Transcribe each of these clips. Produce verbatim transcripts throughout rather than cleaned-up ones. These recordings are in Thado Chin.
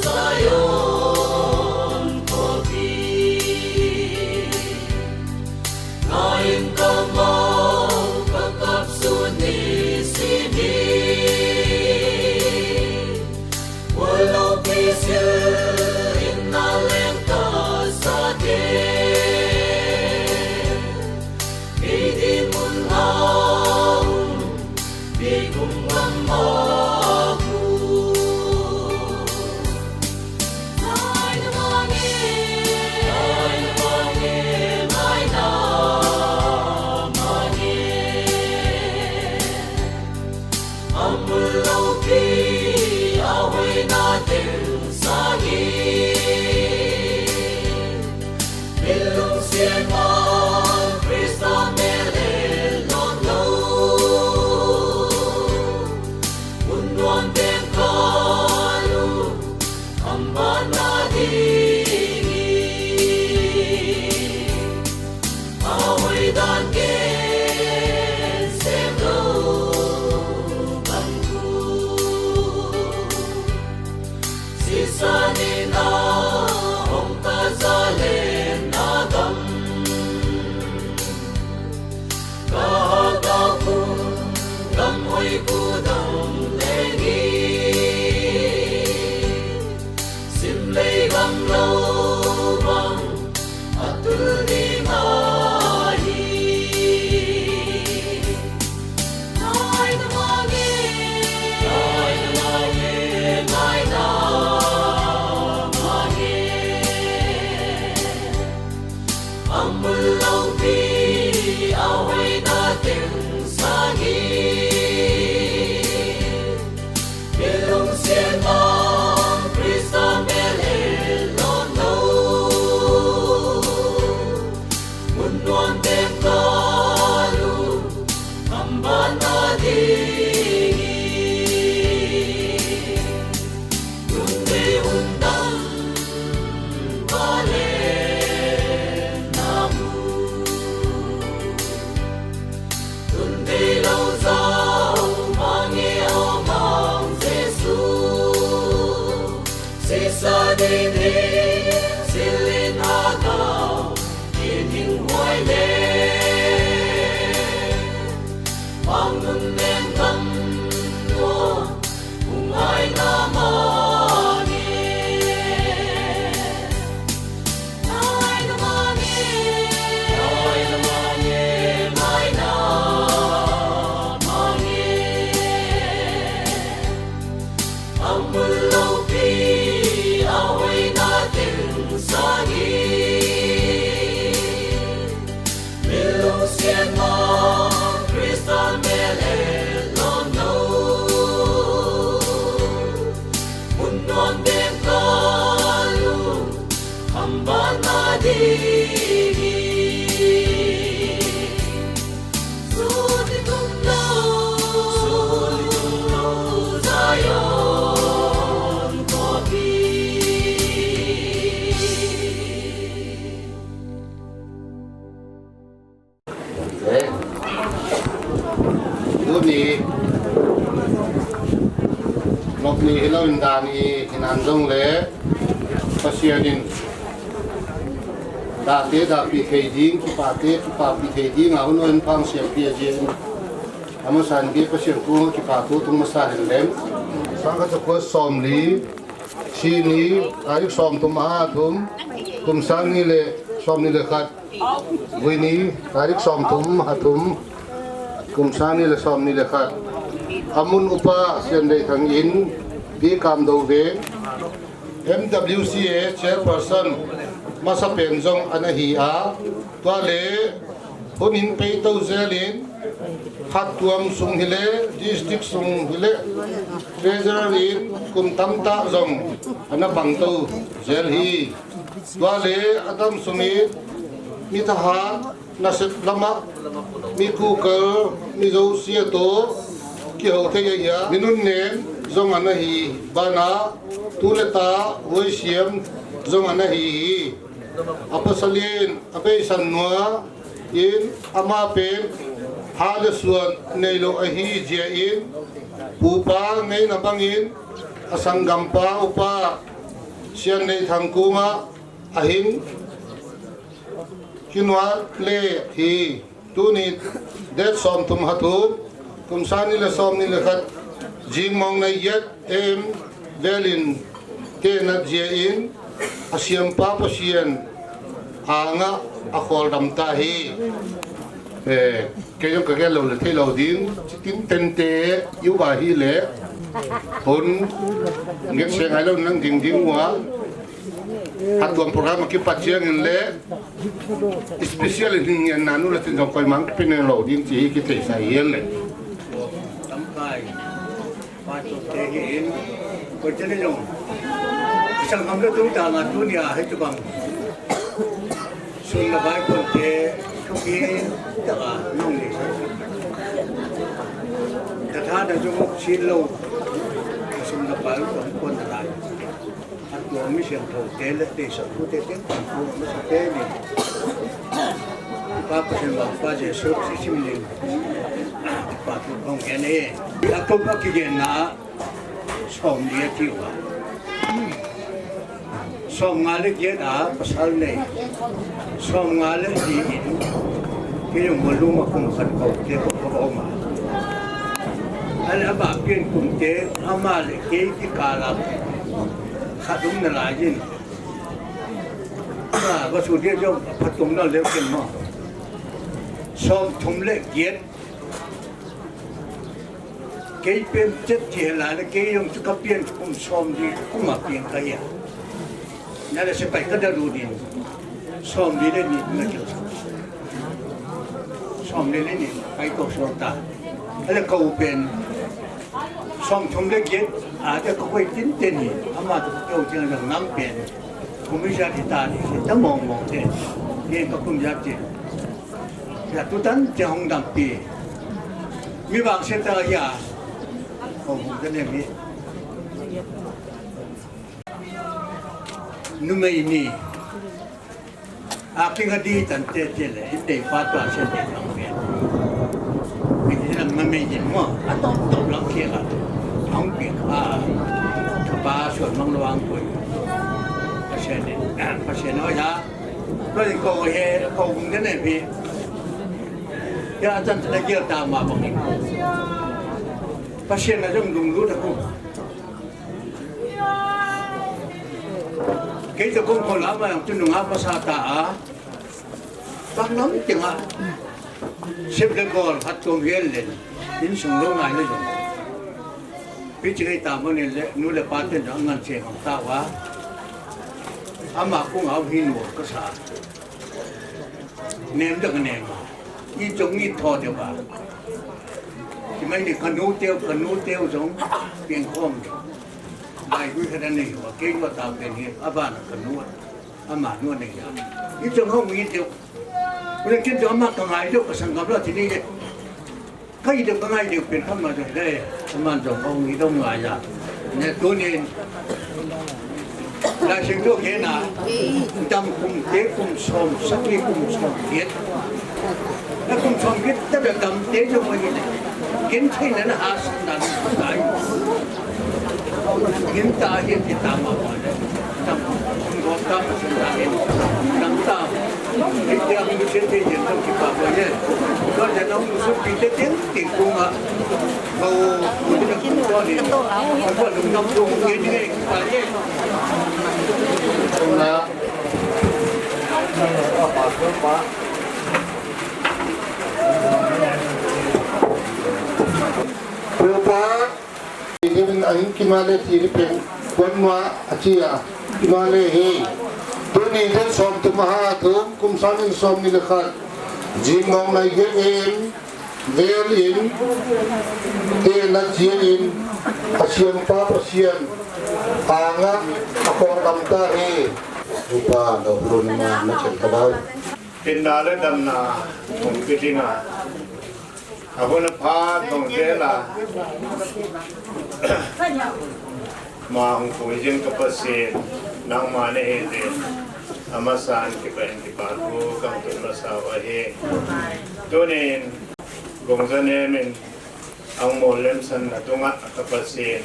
Zion khopi, ngain kamau kakap suni sini. Walo pisil in na leng kasate. Idi mun aung, di kum ngam aku. Nai na mange, nai na mange, nai na mange. Amul loupi, ahoina teng sangin. Min lungsiat man Christa melin lom lou. Mun nuam teng kalung, amban na ding in. Ahoidan ken sem lou bang ku. Sisa ni na hong kazalen na gam. Kaha ka kum gam hoi ku dong leng hi. Sim lei gam lou bang atul ding ahi. Nai na mange, nai na mange, nai na mange. Amul loupi, ahoina teng sangin. Min lungsiat man Christa melin lom lou. Mun nuam teng kalung, amban na ding in. Tun vei hun dang valen na mu. Tun vei lou jao mange o Mang Jesu. Sisa ding hi silin a kau in hing huai le. Mang nun nen gam nua hung ai na mange. Nai na mange, nai na mange, nai na mange. Amul loupi, ahoina teng sangin. Min lungsiat man Christa melin lom lou. Mun nuam teng kalung, amban na ding in. Suli tum lou, suli tum lou, Zion khopi. Tuni, lopni hilou in dan hi, hinan jong le, Pasian in, date dapi thei ding, kipate kipapi thei ding, a hun hon pang siam pi a jin. Amasan bi Pasian kung kipa tu tung masa hin lem. Sangkhat jakua somli, sini, tarik somthum a thum, kum sang ni le somni le khat. Vuini, tarik somthum, athum, kum sang ni le somni le khat. Amun upa Siandeithang in, Pi Kamdou Veng, M W C A chairperson, masapen jong ana hi a, tua le, hun hin pei tou jel in, khat tuam sung hile, district sung hile, treasurer in, kum tamtah jong, ana pang tou jel hi. Tua le, atam sung in, mi thahat, nasep lama, mi kukal, mi jouse a to, kihou thei ahi a, mi nunnem, jong ana hi, bana, tu le ta, huaisiam, jong ana hi hi. A pasal in, a beisan nua, in, ama pen, ha le suan, neilou ahi jia in, Pupa ngeina bangin, a sanggampa Upa Sian Nei Thangkung a, ahin, Kinua le hi, tuni date somthum ha thum, kum sang ni le som ni le khat, jingmong nai giet AM velin, tena jia in, a siampa Pasian anga a kholdam ta hi. Eh, kei jong ka gel lou le thei lou ding, chitin tente, i uva hi le, hun, nget se ngai lou nang ding ding uva, a tuang program a kipat chiang in le, special in hin ngen na nu le tin jong koima kipin lou ding chi hi kithei sa hi le. Tamkai. Patu te hi in, koi te le jong. Sanggam le tung ta nga tunia hi tu bang. Sun na bai kon te, thupi taka nong ni. Ka tha na jong sin lou. Sun na bai kon kon na lai. Atua mi siangthou te le te sa tu te te kon tu ma sa te ni. Pa Pathen, Lhagao pa Jesu Christa min in. Patu kong en e. Atua pa kigen na. Somli ati uva. Somnga le giet a pasal nei. Somnga le li in. Kei jong malum a kum khat kou te ko ko ma. Ale aba pian kum te ama le kei kikal a khat um nalai jin. Aba su dia jong phatum na le ken mo. Somthum le giet. Kei pen chet ti hela le kei jong chu ka pian kum somli kum a pian ka hi a. Na le sepai ka da lu din. Somli le ni na kil. Somli le ni kai ko som ta. Ale ka u pen. Somthum le giet a te ka koi tin te ni. Ama tu ka u tin jong nang pen. Kum i ja ti ta ni. Ta mong mong te. Ni ka kum ja ti. Ya tu tan te hong dampi. Mi vangse ta ya. Hong hong te ne mi. Numei ni. A king a di tan te te le. Hindei pa tua se te hong pe. Mi ti lam ma mei jin mo. A top top lam ke la. Hong pe ka. Ka pa suan mang lo ang koi. Ka se ne. Ka se no ya. Ko ko he, ko gung de ne pi. Ya chan chan gel ta ma bang. Pasien na jong lunglut a ku. Kei ta kong ko la ma yang tu nung a pasa ta a. Bang lam ting a. Sep le gol hat kong gel le. Insung lo ngai le jong. Pi chi kei ta mo ne le, nu le pa ten jong ngan che ngam ta wa. Ama kong au hin mo ka sa. Nem da ka nem a. I jong i tho de ba. Ki mai ni ka nu teu, ka nu teu jong, pieng khom. Lai gui ka da nei wa, kei wa ta pen hi, a ba na ka nu, a ma nu nei ya. I jong hong i teu. Ku le kin jong ama ka ngai teu, ka sang gam la ti ni de. Ka i teu, ka ngai teu, pen kham ma jong de. Aman jong hong i dong ngai ya. Ne tu ni. Lai sing tu kei na, dam kum te kum som, saki kum som, yet. Na kum som yet, ta da dam te jo ma yet. Kin thei na na ha san dan tai. Kin ta yet ti ta ma wa le. Dam kum go ta ma san dan yet. Dam ta. Kin te a kum se te yet dam ki pa wa yet. Ko je na kum su pi te tin, tin kum a. Ko, ko ni ko ni. Ko lung nam kum yet ni. Pupa, David ahin kimale ti pen, kon ma achi a, kimale hi. Tuni den som tu maha tu, kum sang in som ni le khat. Jingmong lai gen em. Vel in, tena jia in, a siampa Pasian, anga, a kong lam ta hi. Upa, lo run ma, ma chen ka bau. Pinna le damna, hung kitinga. A bona pha, tong tela. Ma hung pui jing ka Pasian, nangma nei hi jing. Amasan kipa in kipa thu, kang tun masa wa hi. Tunin, Gongza Nemin, Ang mo lemsan na tunga ka Pathen.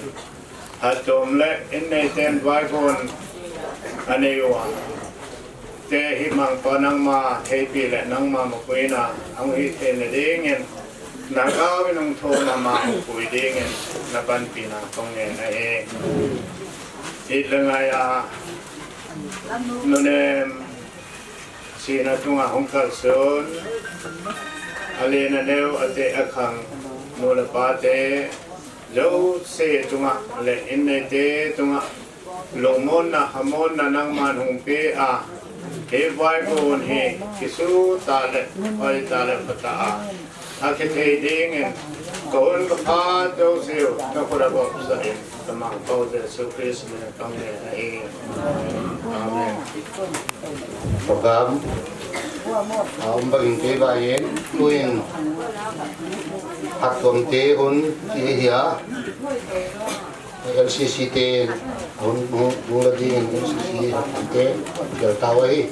Atom le in nei ten vaivon anei uva. Te hi mangpa nangma heipi le nangma mapuina ang hi te na dingin. Nangau in ang thoma ma pui dingin. Na panpina kong ngen ahi. It le ngai a. Nunem. Sina tunga hung kalson. Alena neu ate akhang. Nu le pa te. Jouse tunga le in nei te tunga. Lungmonna, hamonna nangman hung pe a. He vaivon hi. Kisu ta le, pai ta le pata a. Akithei dingin, ka hun ka pha jouse u, na khut a bopsa in, ka Mangpau Jesu Christ min a ka ngen ahi. Amen. Program, a um bangin kei vangin, tuin, Hatchomte hun, kei hi a. L C C te, hung, hung, hung la ding, L C C te, gel tau ahi.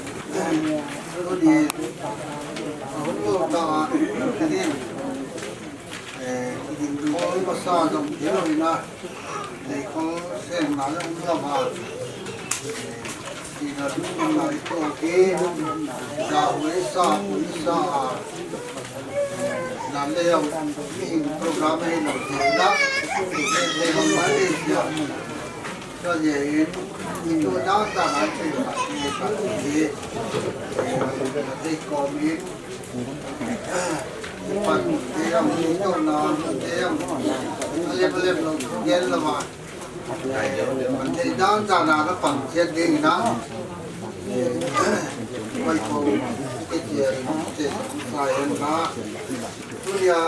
Hung lo ta, eh, hung lo masa jong, hung lo ina, eh, kol seng na, hung lo ma, eh, Tina dum na ito ke, da hu sa, hu sa, na le yau, mi program e lo ke da, le yau ma le ya. So ye, ito da da na ke, ke ka ke, ke ko mi, pan ke yau, ito na, ke yau, le le lo, ke lo ma. Thei dan dan a na pan thiat ding na. Koi ko ke chia in te sa hen na. Tunia,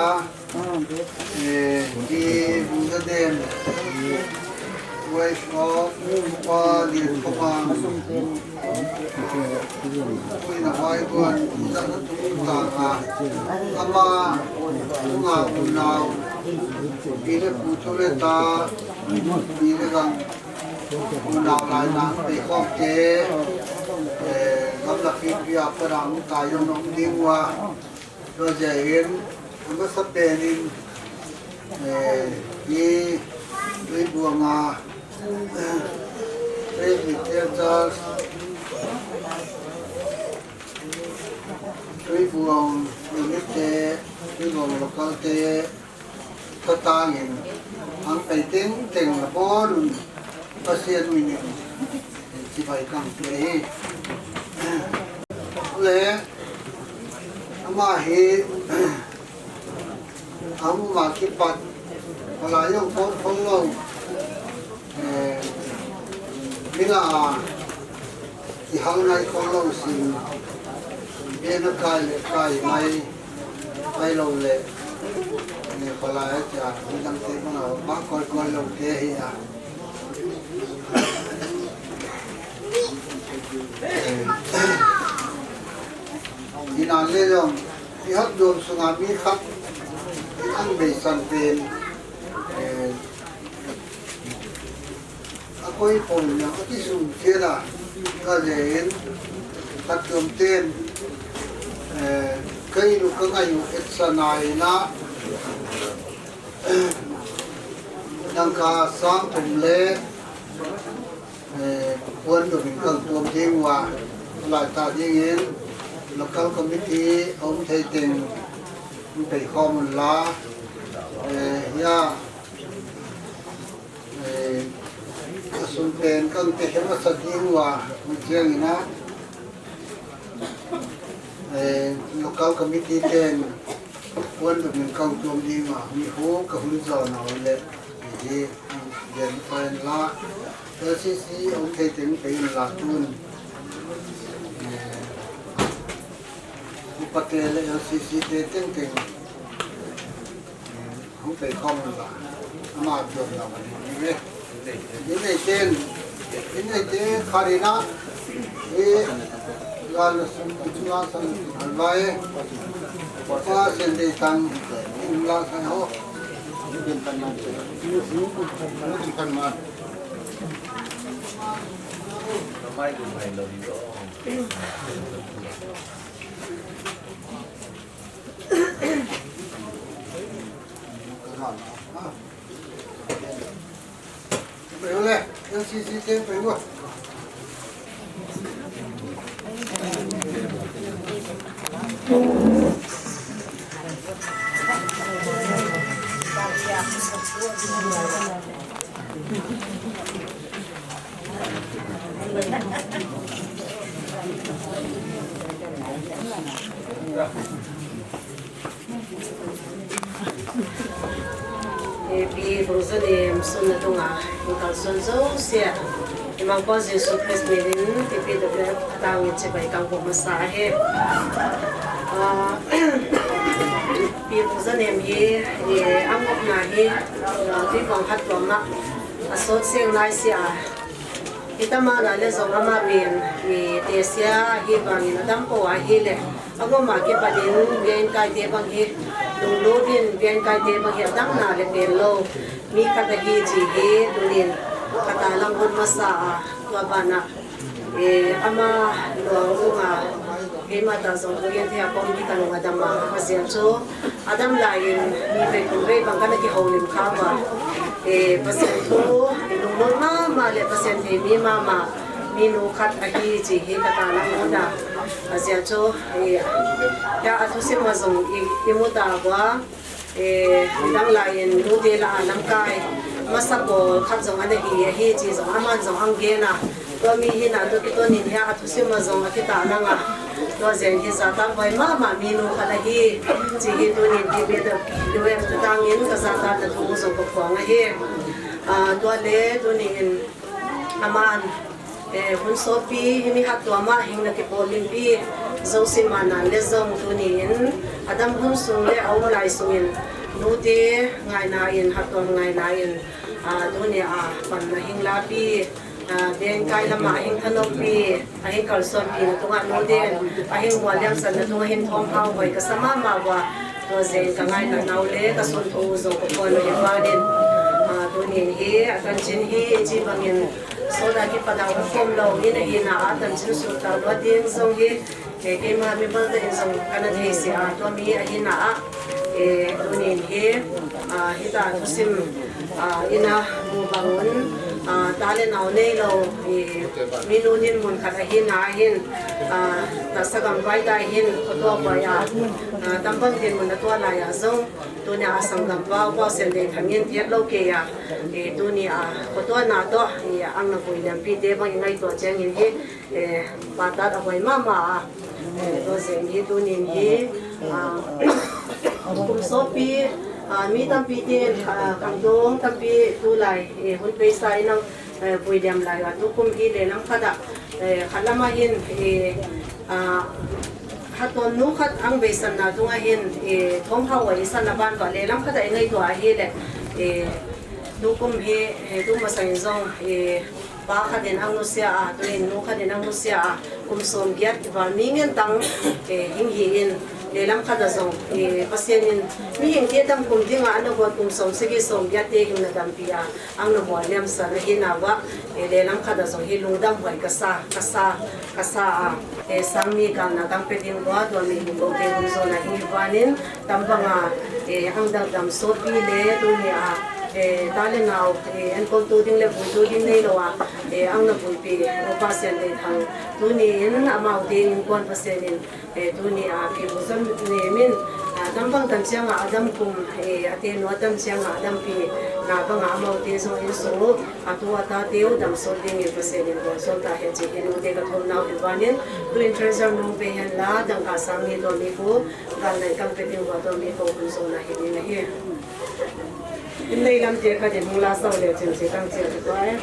eh, di bu da den. Wife of Pa Lian Khomang. Puina vaiguan, ina na tung tanga. Ama, tunga unau. Pi le pu thu le ta, pi le gang. Unau lai na, pi khom te. Eh, gamla pi pi a pa dang ta yong nong ding ua. Tua jeh in, amasa pen in, eh, i, i buanga, eh, Presbyterian Church, Tuibuang unit te, Tuibuang local te, khatangin, ang pai teng teng la bon un, Pasian minin, chibai kang te hi. Le, ama hi, ama kipat, wala yong kon kon lo, eh, mila, i hal ngai kon lo sin, bena kai le kai mai, kai lo le, eh, wala ya cha, midang te mana, ba koi koi lo te hi ya. Ina le jong, i hat dom sunga mi khat, i an bei san pen, eh, a koi pon na, a ki sum te da, ka le in, hat dom ten, eh, kai lu ka ngai u et sa nai na, Dangka sang thum le, eh, puan dum in kang tuam ding uva, lai ta ding in, local committee, um thei teng, um thei khom un la, eh, ya, eh, a sun pen kang te khem a sa ding uva, um chiang in a, eh, local committee ten, Puan dum in kang tuam ding a, mi ho ka hun zaw na le, hi, gen pa in la, L C C um thei teng pe in la tun. Eh, upa te le L C C te teng teng. Eh, hung pe khom la, ama tuam la ni ve. Inei ten, inei te kharina, e, la na sum, la sa na halvai, pa sen dei tang, in la sa ho. Kan man. Kamai du mai lo yo. Ipi bangzah in sunna tunga, in kalson jouse a, i Mangpa Jesu Christ min in, ipi da pia tang in chibai kang bo masa ahi. Ah, ipi bangzah in hi, eh, angop na hi, ah, ipi bang hat tua ma, asot seng nai sia. Hitia mana le jong ama min, mi tesia hi bangin adam po ahile. Agoma kipatin, biain kaite bang hi, lunglut in, biain kaite bang hi, adamna le pen lou. Mi khat ahi chi hi, tunin, katalang hun masa a, tua bana. Eh, ama lung a, keima ta jong, tuin thei a kom hi kalung adam a, ajeh chu, adam lai in, mi vei kum vei bang kana kihoulim kha uva. Eh, Pathen thu, lunglut mama le Pathen thei mi mama. Minu khat ahi chi hi katalang hun a. Ajeh chu, eh, ya athusim a jong i, imu ta uva, eh, nidang lai in nute lah a lamkai masa bol khat jong ana hi, ahi chi jong aman jong ahin gen a. Tua mi hina toh kitonin ya athusim a jong akitalang a. Tua jeng hi jatah boi mama minu khat ahi. Chi hi tunin ti be da, U F tu tangin kajatah na thu jong kaphong ahi. Ah, tua le tunin Aman, eh, hun sopi, hi mi hat tua ma hing na kipolin pi, jouse mana le jong tunin, adam hun sung le aum lai sungin, nute ngaina in, hat tua ngaina in, ah, tuni a, pan na hing la pi, ah, biain kai lama hing thanop pi, ahin kalson pi na tunga nute, ahin gualiam san na tunga hin thom hao hoi kasa mama uva, tua jeng ka ngaina nau le, kasun tho u jong kaphong u hi panin, ah, tunin hi, atan chin hi, chi bangin, Soda kipat a hung khom lou, in ahina a, tan chin sut ta lou ding jong hi, eh, keima mi bol te in jong kana thei si a, tua mi ahina a, eh, tunin hi, ah, hita thusim, ah, ina mu bang un, ah, ta le nao nei lou, eh, minu dinmun khat ahina a hin, ah, tahsa gam vai ta hin, khoto vai a, ah, tam bang dinmun a tua lai a jong, tunia sanggam pau, pau sen dei thangin tiat lou kei a, eh, tunia, khoto na to, eh, ang na vui liam pi te bang i ngaito cheng in hi, eh, pa ta ta hoi mama a, eh, to jeng hi tunin hi, ah, kum sopi, ah, mi tampi te, ah, khangdong tampi tulai, eh, hun peisa in ang, eh, vui liam lai a, tukum hi le lam khat a, eh, khat lama hin, eh, ah, Hatton nu khat ang beisan na tunga hin, eh, thom hao a i san na ban ba le lam khat a i ngaito ahi le, eh, tukum hi, eh, tu masang in jong, eh, pa khat in ang nusia a, tuin nu khat in ang nusia a, kum som giat i val mi ngen tang, eh, hing hi in, le lam khat a jong, eh, Pathen in, mihing te tam kum ding a, ana bol kum som sagi som giat te hing na dampi a, Ang na bol liam sa na hi na uva, eh, le lam khat a jong hi lungdam hoi kasa, kasa, kasa a, eh, sang mi kang na kang pe ding uva, tua mi lungdam te hung jo na hi uva nin, tam bang a, eh, ang dam dam sopi le, tuni a, eh, ta le nao, eh, an kol tu ding le, vui tu ding nei lou a, eh, ang na vui pi, upa sen le thang, tuni in, amau te in kuan pa sen in, Eh, tuni a, Pi Buzon ne min, ah, tam bang tam chiang a, adam kum, eh, ate nu a tam chiang a, adam pi, na bang a, amau te jong in so, atu ata te u dam so ding in Pathen in bol so ta hen chi hin u te ka thom nau hi vanin, tu in treasure nu pe hen la, dang ka sang ni to mi ko, gal nai kam pe ding wa to mi ko, kun so na hi ding hi. In nei lam te kha din hung la sau le chin chi tang chi a ti pai.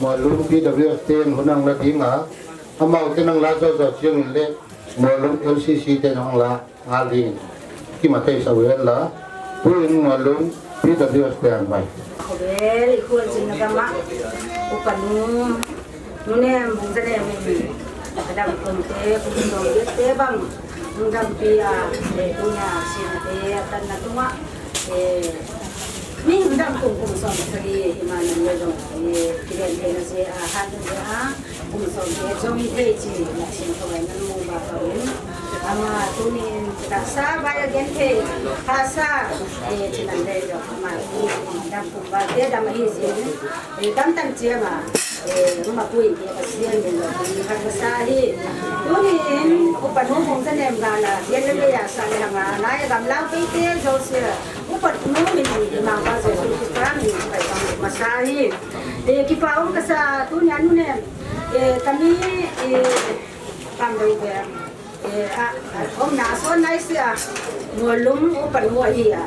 Mualum P W S ten hunang la dinga, amau te nang la jo jo chiang in le, Mualum L C C te nang la, ngal ding. Kimathei sa uhen la, tuin Mualum P W S te an bai. Well, ikhual chin na gama, upanum, Nunem, Bungzanem in, adam kum te, kum som te bang, lungdam pi a, eh, tunia sin te, atan na tunga, eh, mi lungdam kum kum som sagi, iman na jong, eh, kilen te na se, a, han te a, kum som te, jong te chi, na sin ko na mu ba ka in. Ama tunin, ta sa ba ya gen te, ha sa, eh, chi nan le jong, ama, lungdam kum ba, te dam hi sin. Eh, tamtah chiang a, eh, mapui, eh, Pathen min lo, eh, khat masa hi. Tunin, Upa Nu Bungzanem gal a, Bial le Mei a sa le hang a, nai gam lang pei te, jouse, Upa Nu min, eh, Mangpa Jesu Christa min, pai kang masa hi. Eh, kipa um kasa, tunia nunem, eh, kami, eh, kam deu be. Eh, a, a, om na son nai sia. Molum Upa Nu ahi a.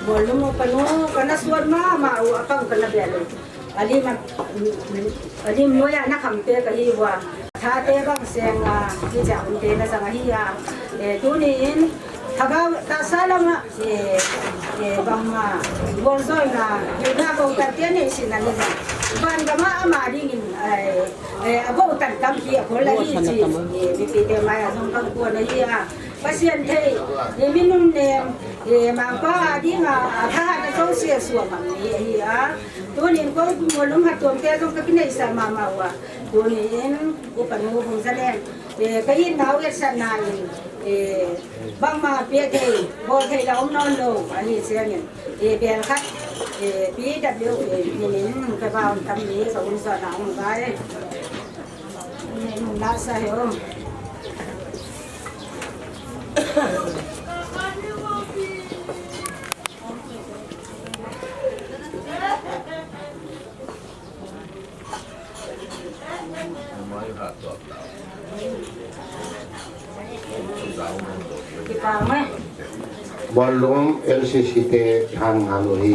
Molum Upa Nu kana son mama u apang kana belo. Ali ma, ali moya na kham te kahi wa. Tha te bang seng a, ki ja um te na jang ahi a. Eh, tunin, thaba ta sa lama. Eh, eh, bang ma, bol joy na, na bol ta te nei sin na ni na. Ban gama ama dingin, eh, eh, a bol tan tam ki a bol la hi chi. Eh, mi pi te mai a jong kan ko na hi a. Pathen thei, eh, mi nun ne, eh, Mangpa a ding a, a tha na jouse suang ham ni hi a. Tunin ko Molum Hattuam te jong ka kinei sa mama wa. Tunin, Upa Nu Bungzanem. Eh, ka in nau et sat na in, eh, bangma pe thei, bol thei la um non lo, ahi siang in. Eh, bel khat, eh, P W, eh, min in, ka ba um tam ni, ka um sa na um gai. Min na sa he um. Molum L C C te than ngal u hi.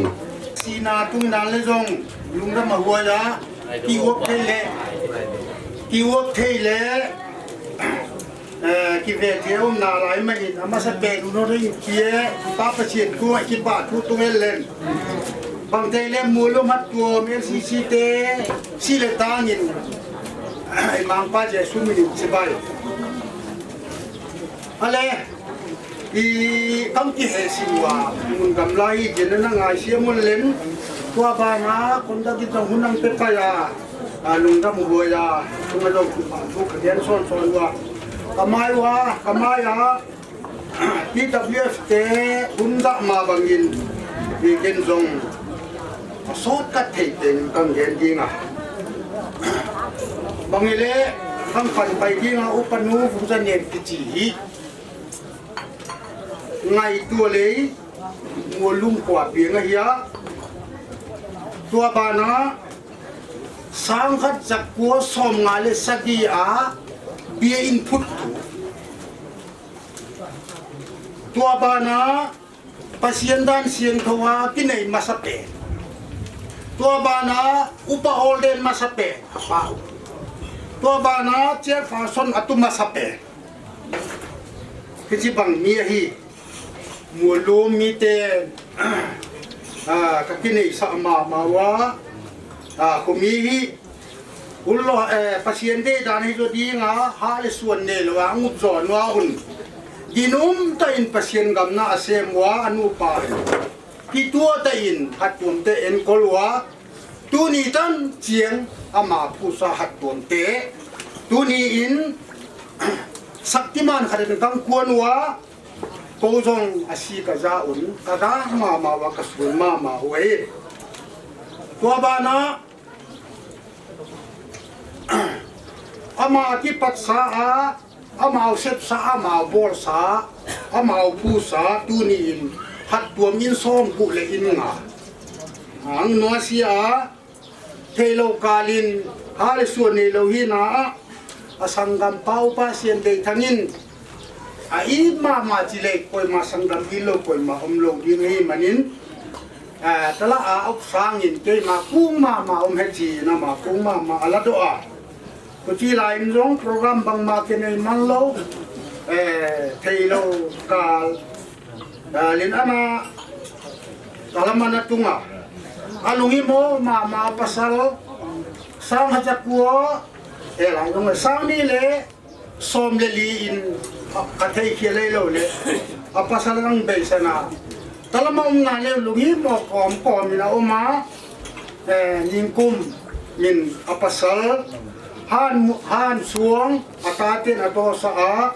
Sina tung dan le jong lungdam a huai a, ki uap thei le, ki uap thei le, eh, ki ve thei um na lai ma in, a masa pen u no ring ki e, Pa Pathen thu, ki pa thu tung el len. Bang thei le Molum Hattuam L C C te, si le tang in, Mangpa Jesu min in chibai. Ale, i kam ki he sin wa, mun kam lai, jena na ngai sia mun len, tua bana, kunda ki tong hunang pe kaya, a lungdam huai a, tunga jong ki pa thu ka gen son son wa. Kamai wa, kamai a, P W F te hun da ma bangin, i gen jong, a sot ka thei teng kang gen ding a. Bang ile, kang pan pai ding a, Upa Nu Bungzanem kichi hi. Ngaitua lei, Molum kua pi nga hi a. Tua bana, sang khat ja kua som nga le sagi a, bia in phut tu. Tua bana, Pathen dan siangthou a kinei masa pen. Tua bana, upa hol den masa pen. Tua bana, chairperson a tu masa pen. Hichi bang mi ahi. Molum mite, a, ka kinei sa mama wa. A, kumi hi. Ullo, eh, Pathen dei dan hi jo ding a, ha le suan nei lo a, ngut jo nua un. Ginum ta in Pathen gam na a sem ua, a nu pa. Kitua ta in, Hattuam te en kol ua. Tuni tan chiang, ama phusa Hattuam te. Tuni in, Shaktiman khat in kang kuan ua. Ko jong a si ka ja un, ka ga mama ua ka sun mama ua e. Tua bana, Ama kipatsa a, ama u sepsa, ama u bolsa, ama u phusa, tuni in Hattuam in som gu le in nga. Ang nosia, theilou kalin, ha le suan neilou hi na a, a sanggam pau pa sian dei thangin, a i mama chi lei, koima sanggam ding lou, koima om lou ding hi manin, a, tala a ok sangin, keima kung mama om he chi, nama kung mama a la do a. Ko chi lai in jong program bangma ke nei man lou, eh, theilou kal, a, lin ama, kalaman a tunga. A lungi mo, mama pasal, sang ha ja kua, He lai jong le sang ni le som le li in a, ka thei khel lei lo le. A pasal nang beisan a. Talama umna le lunghimo kom kom in a um a. Eh, ningkum min a pasal. Han, han suang a taten a tosa a.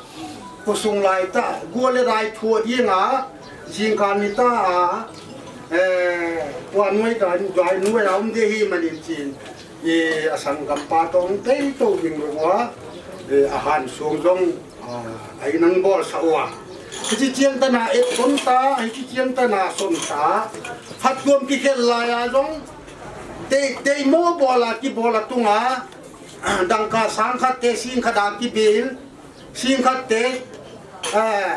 Khosung lai ta. Gua le dai thu a ding a. Jingkah ni ta a. Eh, ua nuai ta, nuai a um de hi manin chin. I a sanggampa tong tei to ding lo a, i a han sung jong, a, a inang bol sa ua. Hichi chiang ta na et ton ta, hichi chiang ta na son ta. Hat tuam ki khel lai a jong, tei, tei mo bol a ki bol a tung a, dangka sang khat te sing khat a ki bil. Sing khat te, eh,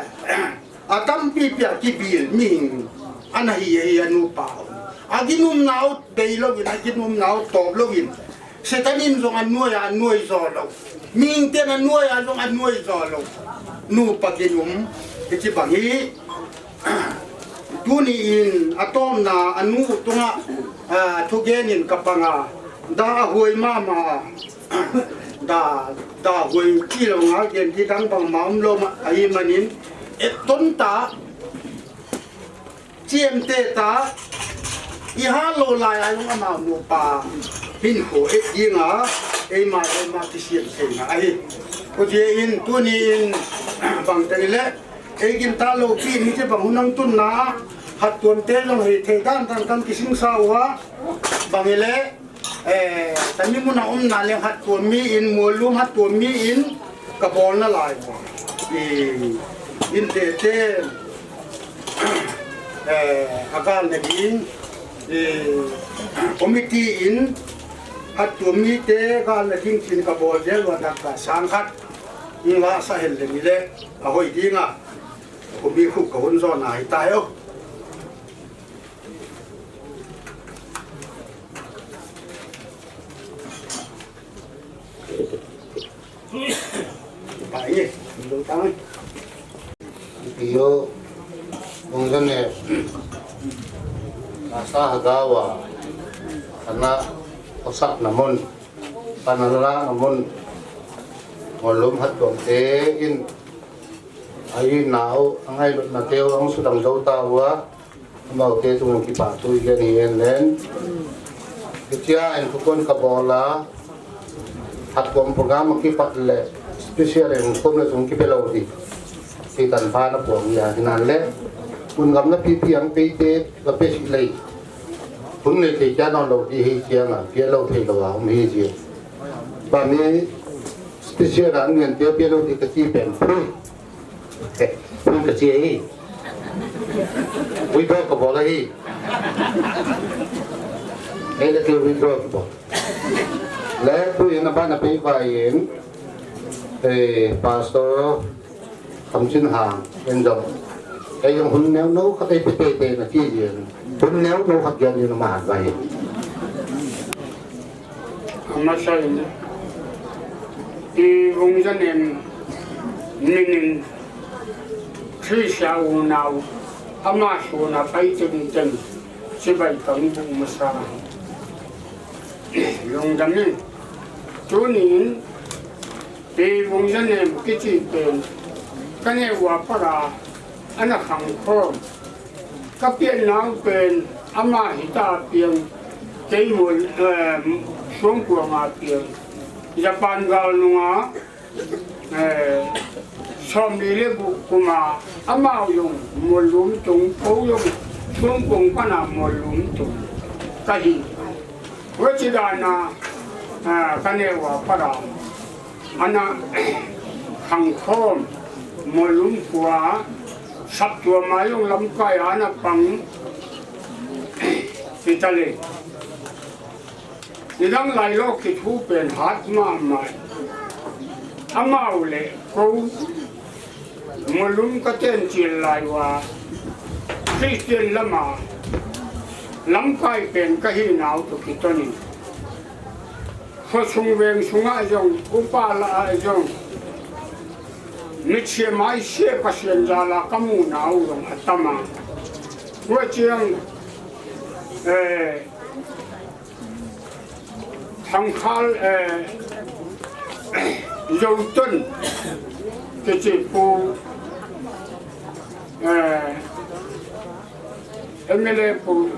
a tampi pia kibil mihing ana hi, hi a nupa. A ginum nau bei lo in, a ginum nau top lo in. Satan in jong a nuai a nuai jo lo. Mihing ten a nuai a jong a nuai jo lo. Nupa ginum, hichi bang hi. Tuni in a tomna a nu tunga, a, thugen in ka panga. Da a huai mama. Da, da huai ti lo nga gen ti dang bang ma um lo ma, a hi manin. Et ton ta. Chiam te ta. I ha lo lai a yung ama nupa. Hin ho et ding a. Ei ma, ei ma ki siam sei nga. A hi. Ko je in tuni in bang te le. Ei gin ta lo pi ni che bang hunang tun na, hat tuam te jong hei thei dan dan kan kising sa ua, bang ile, eh, tami mun a um na le hat tuam mi in, mualum hat tuam mi in, ka bol na lai ua. I, in te te, eh, a gal na ding, i, committee in, hat tuam mi te gal na ding chin ka bol jel ua dak ka sang khat, in la sa hel le mi le, a hoi ding a. Kumi khu ka hun jo na hi ta yo. Pai ye, lo ta. Yo, ong jane. Asa hagawa. Ana osak namun. Panala namun. Ngolum hat dong te in. Ai nau, angai lut na teu, ang sudang dau ta ua. Amau te tung kipathu i gen hi en len. Hichia en thukon ka bol a. Hat kom program kipat le special en kom le tung kipe lo di. Ti tan pa na pom ya hinan le. Kun gam na pi pi ang pe te ka pe si lei. Kun le te kya na lo di hi kya na, kya lo thei lo a um hi ji. Ba mi special ang ngen te pe lo di ka ti pen. Pui. Eh, pui ka ti hi. Withdraw ka bol hi. Eh, le ke withdraw ka bol. Le pui na ba na pe ba yin. Eh, pastor, Kamchinhang, en jong. Ei jong hun neo no khat ei pe te te na ti jeng. Hun neo no khat jeng ni na ma han vai. Amasa in. I vung janem minin Krista unau. Ama suna pai ten ten. Chibai kang bu masa. Lungdam in. Tunin Pi vung janem kiti pen, ka neu a para, ana khang khom. Ka pian nau pen, ama hita piang, kei mol, eh, suang kuang a piang. Japan gal nunga, eh, som li le bu kuma, ama yung molum tung, ko yung suang kuang pana molum tung. Ka hi. Wachidana, ah, ka neu a para. Ana khangkhom, molum khua, saptuam a jong lamkai ana pang, ti tale. Nidang lailou kithu pen hat mama. Amau le kou, molum ka ten chil lai uva, Christian lama, lamkai pen ka hi nau toh kitonin. Khosung veng sunga jong, upa lah a jong. Mitsia maisia Pathen jal a ka mu nau jong atam a. Huchiang, eh, Thangkhal, eh, Zoton, kichi pu, eh, M L A pu,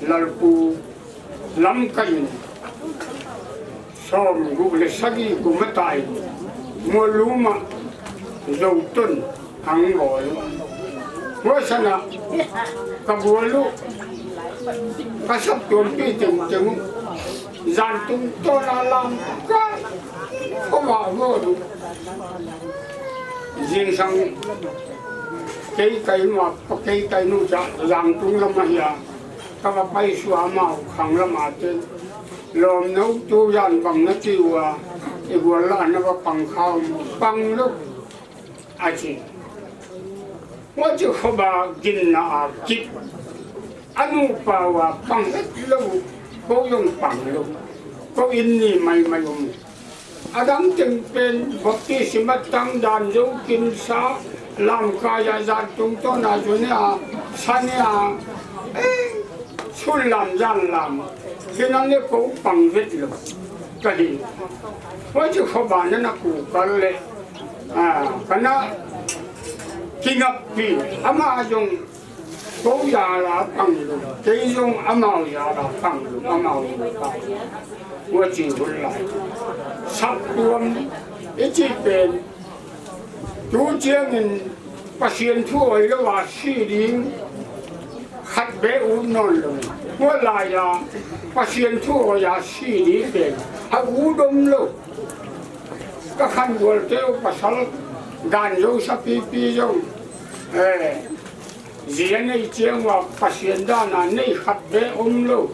Lalpu, lamkai in, som gup le sagi kum atai, Moluma, Zoton, Angloi. Hua sana, ka bolu, ka saptuampi tengteng u, jan tungtona lamkai, koma bolu. Jingsang, kei kai ma, kei kai nu ja, jan tung lama hia, ka va pai sua mau khang lama te. Lom no tu jan bang na ti ua, i gol la na va pang khau, pang lo. Achi. Wa chu khoba ginna a kip. Anu pa wa pang het lo, ko jong pang lo. Ko in ni mai mai um. Adang teng pen baptisma tang dan jo kin sa lamkai a jan tungtona jun a, sa ni a. Eh, sun lam jan lam. Kinang le ko pang vet lo. Ka hi. Wa chu khoba na na ku kal le. Ah, kana kingappi, ama jong ko jal a pang lou, kei jong amau jal a pang lou, amau jal a pang lou. Wa chi hul lai. Saptuam, i chi pen, tu chiang in Pathen thu oi lou a si ding, khat be u non lou. Wa lai a, Pathen thu oi a si ding pen, a u dom lou. Ka khan gol teu pasal dan jo sa pipi jong. Eh, zia nei chiang uva Pathen dan a nei khat be um lou.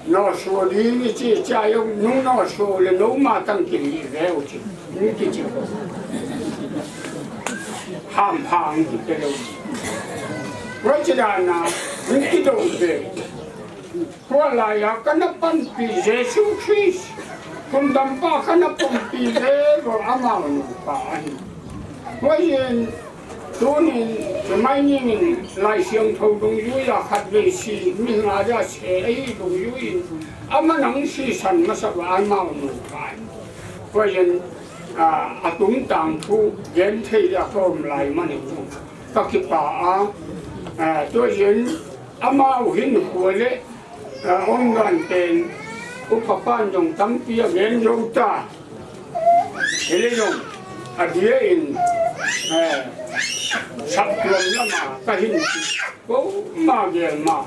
Noso ding i chi cha jong nung noso le noma tang kili ve u chi. Nung ki chi. Ham ham ki te lou. Wa chi dan a, nung ki do ve. Tua lai a kana panpi Jesu Christ, Thundampa kana panpi le vo amau nupa ahi. Tua hin, tunin, mai ning in, Laisiangthou dungjui a khatvei si, mi nga ja se, ahi dungjui in, ama nang sisan masa va amau nupa ahi. Tua hin, a, atum tang thu, gen thei a kom lai mani thu. Ka kipa a, a, tua hin, amau hin khua le, A, um dan pen, upa pan jong tampi a gen jou ta. Hile jong, adia in, eh, saptuam lama ka hin, ko ma gel ma.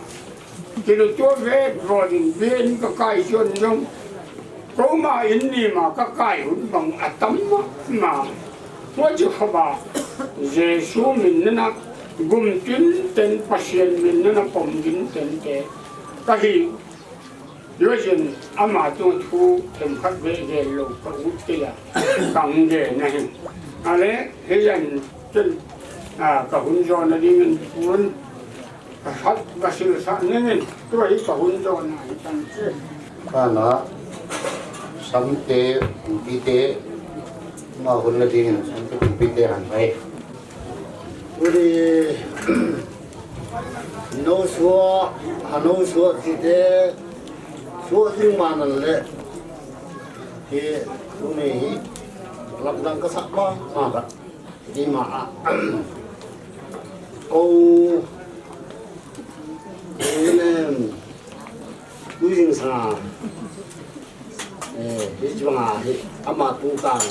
Kilo tua ve, rodin ve in ka kai jon jong. Ko ma in ni ma ka kai hun bang atam ma, ma. Tua chu khoba, Jesu min nana gum tin ten, Pathen min nana pom tin ten te. Ka hi, yojen ama tung thu themkhat ve ve lou ka ut te a, kang ve na hin. Ale, hiyan ten, a, ka hun jo na ding in pun, ka hat, ka sil sa ning in, tua hi ka hun jo na hi tan che. Kana, Samte, Kumpite, ma hun na ding in, Samte, Kumpite han pai. Uri, no sua, ha no sua ti te, sua ting ma nan le. Hi, uni hi, lam dang ka sa ma, ma ka. Ti ma a. Ko, inem, ui jing sa. Eh, hichu banga hi, ama tungtang.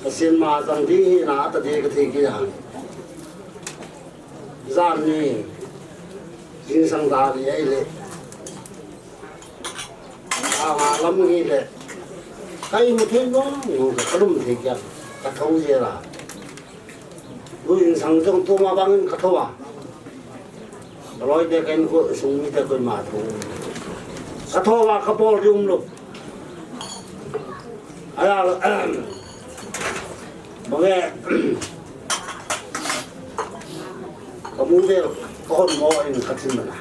Ka sin ma jang ding hi na ta de ka thei ki a. Jan ni, jing sang da ni ai le. A ma lam ni le. Kai mu thei no, no ka lum thei ki a. Ka thou je la. Lui in sang jong tu ma bang in ka tho a. Ka loi te ken ko sung mi te ko ma tho. Ka tho a ka bol ri um lo. Aya, bang e, ka mu ve ka hon mo in ka chin na.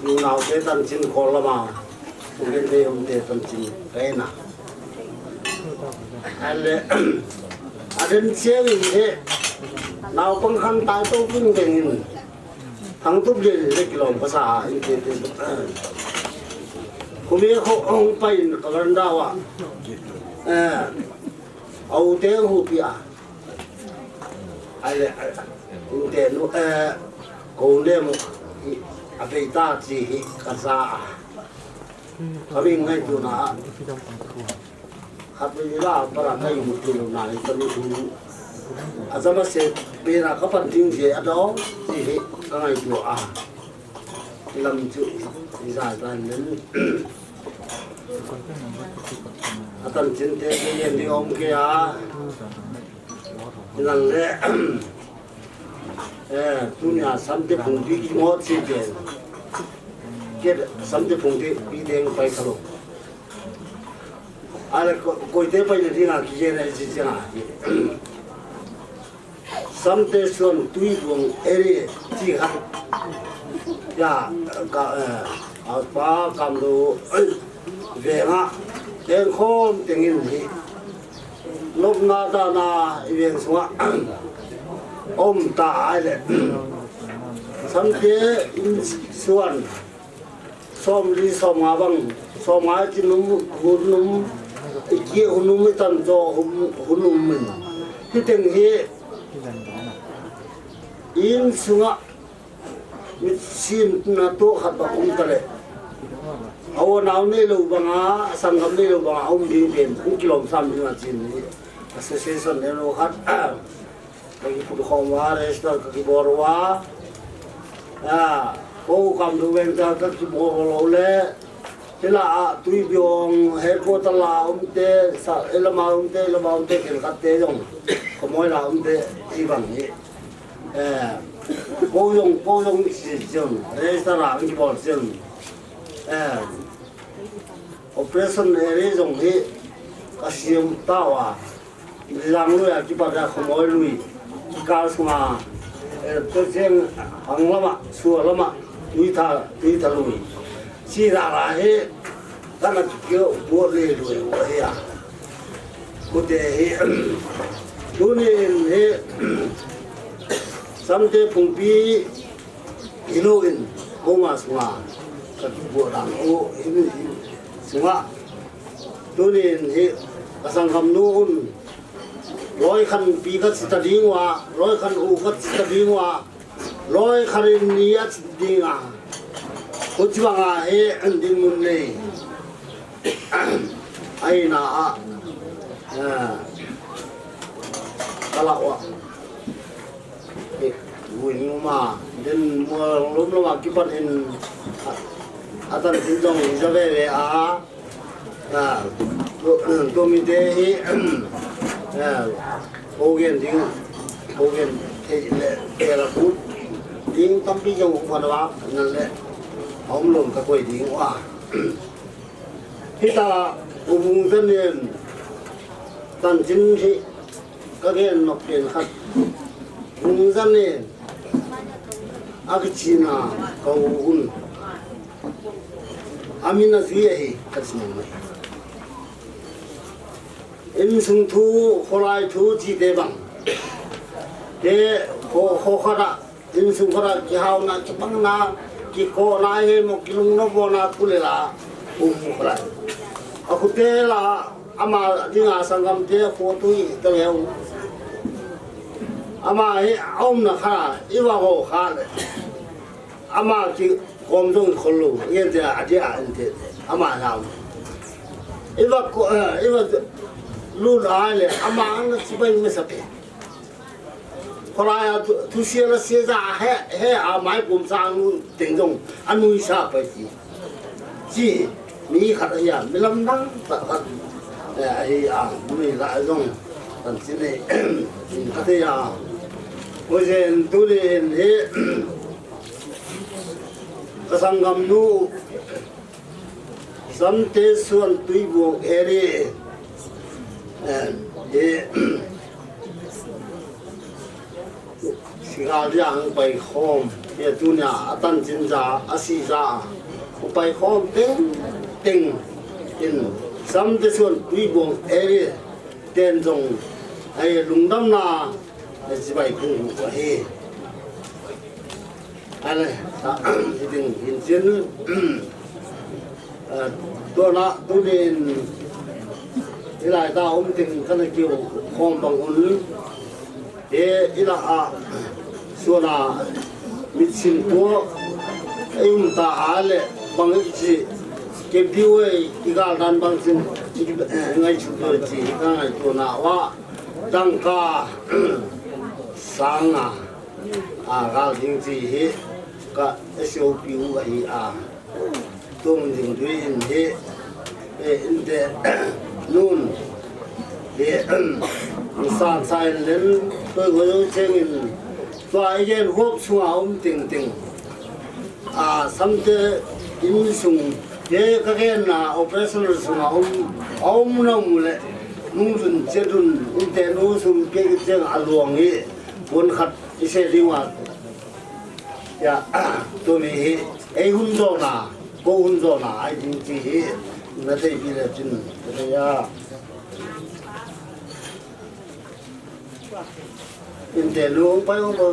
Nunau te tanchin khol lama, ungen te um te tanchin kaina. Ale, aden cheu in he, naupang khan tai to kin deng in. Thang tup le le kilom ka sa in te te. Umi kho hung pai in ka veranda uva. Eh, au te hu pi a. Ai le, u te nu, eh, ko le mu, a pe ta chi hi ka sa a. Ka mi ngai tu na a. Khat pi la para kai mu tu na ni ka mi tu. A zama se pe na ka pan ting je a do chi hi ka ngai tu a. Lam chu i za ta nen. A tan chin te ke yen ding om ke a. Nan le. Eh, tunia Samte phung pi ki mo chi te. Ke Samte phung te pi deng pai ka lo. Ale ko, koi te pai na ding a ki yen a chi chi na. Samte Suan Tuibuong area chi khat. Ya, ka, eh, a pa kam lo, eh, venga, teng khom teng in hi. Lopna tana i veng sunga, om ta ai le. Samte in suan. Som li, som nga bang, som nga i ti num, hun num, i ki hun num, i tan jo hun, hun num min. Hi teng hi, in sunga, mit sin na to khat ba um ta le. Awo nau nei lo banga, sanggam nei lo banga, um ding pen, um kilom sam ding a chin ni. Association nei lo khat. Ka ki put khom uva, register ka ki bol uva. A, ko kam du veng ta ka ki bol lo le. Hila a Tuibuong headquarter la um te, sa, ilama um te, ilama um te, kin khat te jong. Ka moi la um te, i bang hi. Eh, ko jong, ko jong si jong, register la ki bol jong. Eh, operation area jong hi ka siam ta uva. Lang lui a kipat a khomoi lui. Kikal sunga, eh, to jeng hang lama, sua lama, tui tha, tui tha lui. Si la la hi, kana kikio buat le lui, ua hi a. Kute hi, tunin hi, Samte phung pi, hi lo in, ko ma sunga, ka kibuat dan, o, hi mi, hi, sunga. Tunin hi, ka sanggam nu un, loi khan pi ka chi ta ding uva, loi khan u ka chi ta ding uva, loi khan in ni a chi ding a. Ko chi banga hi, an ding mun nei. Ai na a, eh, ka la uva. Eh, vui nu ma, den mo lom lom a kipan in, a, a tan tin jong i ja ve ve a. A, to, to mi te hi, a, ko gen ding, ko gen thei le, ke la kut. Ding tampi jong u phan wa, nan le, a um lom ka koi ding wa. Hita, u bung ten nen, tan chin hi, ka gen nok pen khat. Bung ten nen, a kichina, ka u un. A min a zui ahi, ka chi mang mai. Insung thu, kholai thu, chi te bang. Te, kho, kho khat a, insung khat a, kihauna, kipangna, kikona, he mo, kilungno bona, thu le la, um kholai. A khu te la, ama dinga sanggam te, kho tui, te leu. Ama hi, a umna kha, i va ho kha le. Ama ki kom jong khol lo, ngen te a dia an te, ama lam. Iva ko, eh, iva lu la le, ama ang na chibai me sa pe. Kholai a thu, thusia la sia ja he, he a mai pum sang teng jong, a nui sa pai ti. Chi, mi khat a ya, mi lam dang ta khat. Eh, a hi a, mi la jong, tan chi ne, ka te ya. Ko jen tu ne he, Ka sanggam nu, Samte Suan Tuibuong area, eh, eh, Singal dia hung pai khom, eh, tunia a tan chin ja, a si ja, hung pai khom teng, teng, in Samte Suan Tuibuong area, ten jong, ai lungdamna, ai chibai khu ahi. Ale, ta, hitin, hin chin, Tuna tunin ilai ta um ting kana kiu khom bang un. He ila a suna mitsin tua ei um ta a le bang i chi ke diu ei i gal dan bang chin ngai chu tu chi ka ngai tuna wa dangka sanga a gal ding chi hi ka S O P U ahi a. Tum ding dui in hi, eh, inte nun hi, ang san sa in len, toi go yo cheng in, tua i gen hop sunga um ting ting. A, samte in sung, he ka gen na operational sunga um, a um na um le, nung dun che dun, inte nu sum ke cheng a luang hi, pon khat i se ding wa. Ya, tuni hi, ei hun jona, ko hun jona, ai ding chi hi, na thei pi le chin, na thei ya. Inte lu pai ong lo.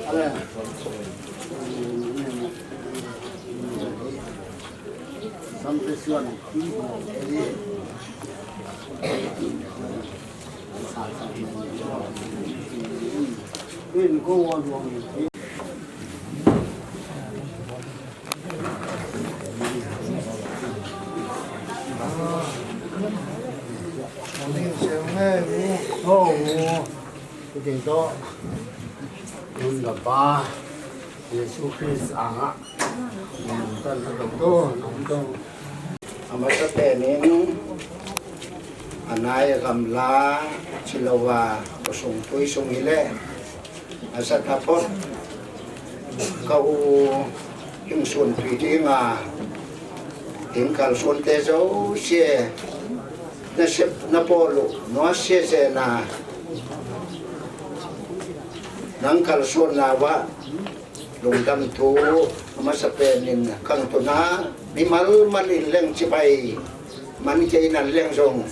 Ale. Jesu Christ anga. Amasapen in anai agamla chilouva khosung tui sung hile asatapon ka u hingsun tui dinga hingkal sunte jouse nasep napolu noa sese na nangkal sun nauva Lungdam thu amasapen in kang tuna mimal man in leng chibai man kei nan leng jong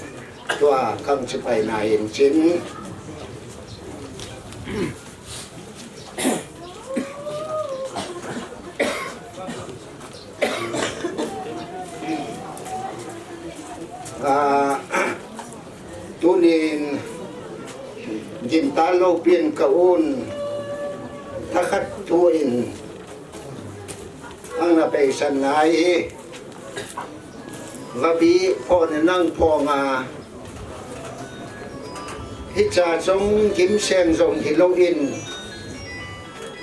tua kang chibai na in chin. Ah, tunin gimta lou pin ka un thakhat thu in ang na peisan nai hi vabi pon nang ponga hicha jong gimseng jong hilou in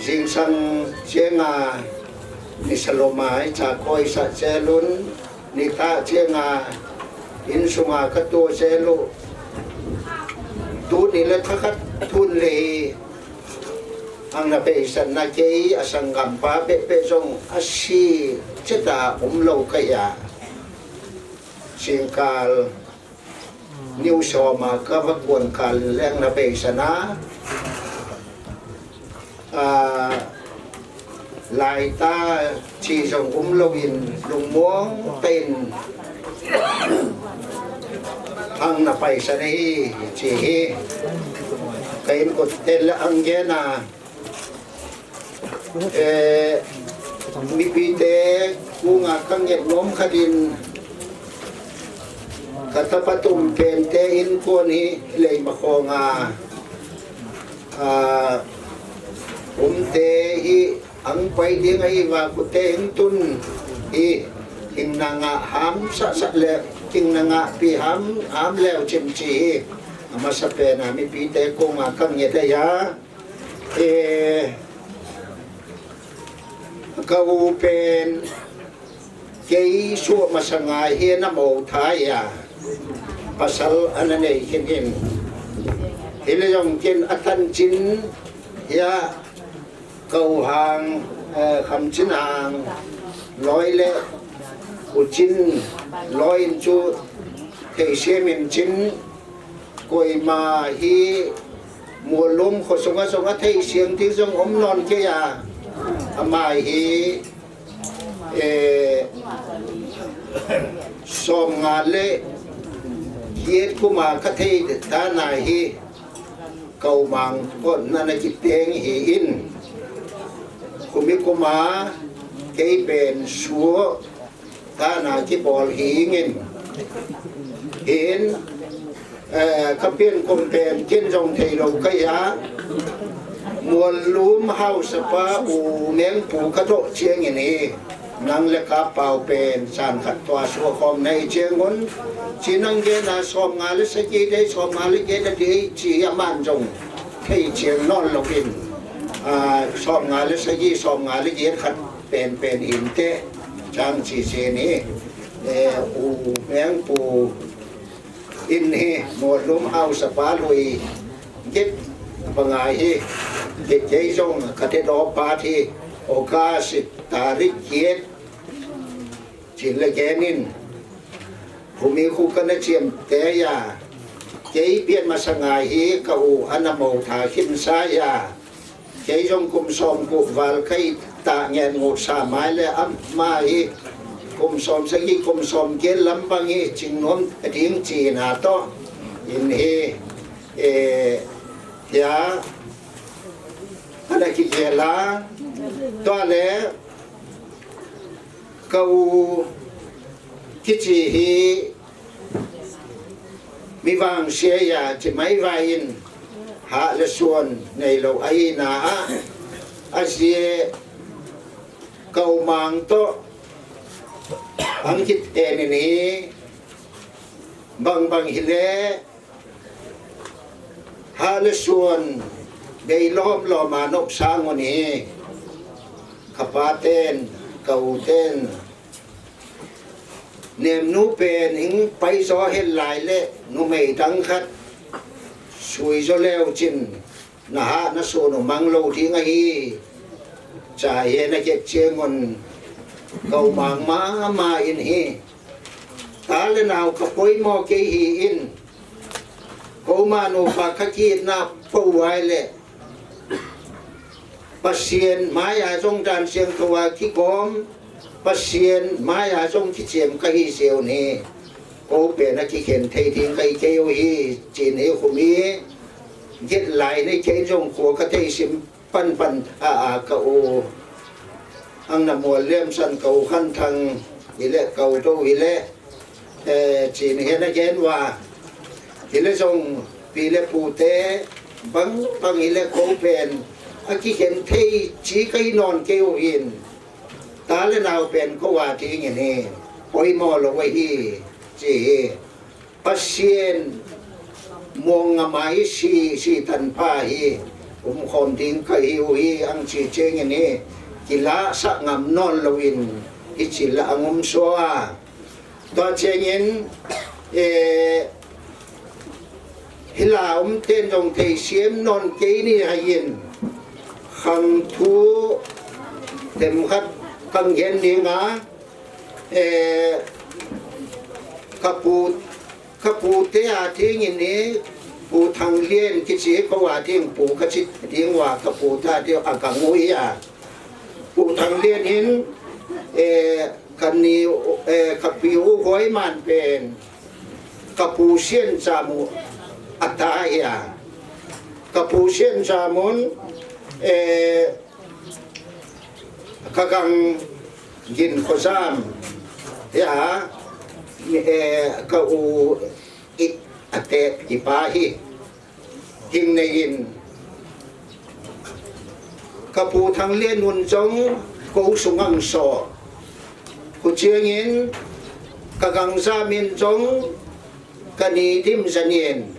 jingsang chenga nisaloma hicha koisa chelun Nitah chenga insunga katoh selu. Tuni le thakhat tun le hi ang na peisan na kei a sanggampa pehpeh jong asi cheta umlou kahi a. Singkal Niu soma kava kon kal leng na peisan a, a, laita chi jong umlou in lungmong tah in ang na peisan ahi chi hi. Ka in kot tel ang gen a. Eh, mipite kunga ka nget nom khat in ka tapa tum pente in kon hi lei ma khonga, ah, umte hi ang pai ding ahi va kute in tun hi ing nanga ham sa sa le ing nanga pi ham ham leu chim chi hi amasa pena mipite kunga ka nget ahi a. Eh, ka u pen kei suh masanga hi na mo thai a pasal ana nei khin in. Hile jong kin a tan chin ya ka u hang, eh, kham chin hang loi le u chin loi in chu thei siam in chin Koima hi Molum khosunga jong athei siam ding jong um non kei a. Ama hi, eh, som nga le Yet kuma ka thei dan a hi, ka u mang kon na na kiteng hi in. Kumi kuma kei pen suo dan a kibol hi ngin. Hin, eh, ka pian kum pen kin jong thei lo ka ya. Muallum hausapa U Mengpu ka doh chiang in hi. Nang le ka pau pen chan khat tua suo khom nei chiang un. Chi nang gen a som nga le sagi dei, som nga le get a dei, chi a man jong thei chiang non lo in. A, som nga le sagi, som nga le get khat pen pen in te. Chang chi chi ni. Eh, U Mengpu in hi, Muallum hausapa lui get banga hi, get kei jong ka te do pa thi, August tarik get, chin le gen in, humi khu ka na chiam te ya, kei pian masanga hi ka u ana mo tha khin sa ya, kei jong kum som ku val kai ta ngen ngu sa mai le ama hi kum som sagi kum som kel lam bang hi ching nom ding chi na to in hi, eh, ya ana ki ke la to le ka u kichi hi mi vangsia ya chi mai vai in ha le suan nei lo a hi na a, a sia ka u mang to ang kit te ni ni bang bang hi le ha le suan dei lom lom a nop sang u ni ka pa ten ka u ten. Nem nu pen hing pai zo hel lai le numei dang khat sui zo leu chin na ha na so nu mang lo ding a hi. Cha he na ke che ngon kau mang ma ma in hi. Ta le nau ka poi mo ke hi in. Ko ma nu pa ka ki na po wai le. Pasian mai a zong dan siang tua ki kom. Pasian mai a zong ki chiam ka hi siau ni. Ko pe na ki khen thei ding kai kei u hi chin hi khum hi. Git lai nei kei zong ko ka thei sim pan pan a a ka u. Ang na mual liam san ka u khan thang hi le ka u do hi le. Eh, chin hi na gen wa. Hi le zong pi le pu te bang bang hi le ko pen. A ki khen thei chi kai non kei u hin. Ta le nau pen ko wa ti ngin hi. Poi mo lo wa hi. Chi hi. Pasian mong nga mai si, si tan pa hi. Um khom ding ka hi u hi ang chi cheng in hi. Ki la sa ngam non lo in. Hi chi la ang um so a. Tua cheng in, eh, hi la um ten dong thei siam non kei ni hai in. Khang thu tem khat kang gen ni nga. Eh, ka pu, ka pu te a ding in ni, pu Thang Lian ki chi ko a ding pu ka chi ding wa ka pu ta ding a ka ngui a. Pu Thang Lian in, eh, ka ni, eh, ka pi u hoi man pen, ka pu Sian Cha Mu a ta a. Ka pu Sian Cha Mun, eh, Ka gang gin khozam. Ya, eh, ka u i ate i pa hi. Hing nei in. Ka pu Thang Lian un zong ko sung ang so. Ku chiang in ka gang zam in zong Ka ni dim zanin.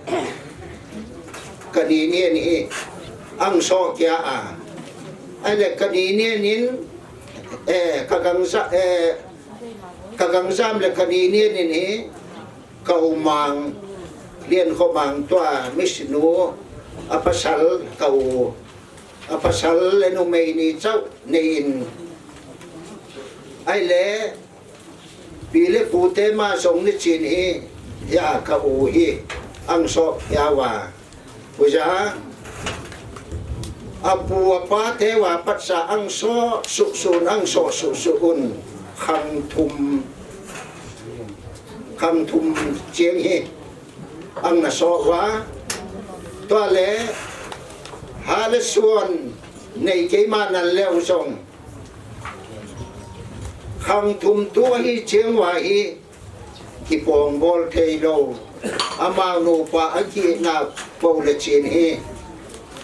Ka ni nian hi. Ang so kia a. Ai le ka ni nian in. Eh, ka gang za, eh, ka gang zam le ka ni nian in hi. Ka u mang. Lian kho mang tua mi sinu. A pasal ka u. A pasal le numei ni chau nei in. Ai le. Pi le pu te ma zong ni chin hi, ya ka u hi, ang so ya wa. Puja, a pu a pa te wa pat sa ang so su su ang so su su un, khang thum, khang thum chiang hi. ang na so uva, tua le ha le suan nei keima nal leu jong khang thum tu ahi cheng uva hi kipong bol thei lou. Amau nupa a kina po le chin hi,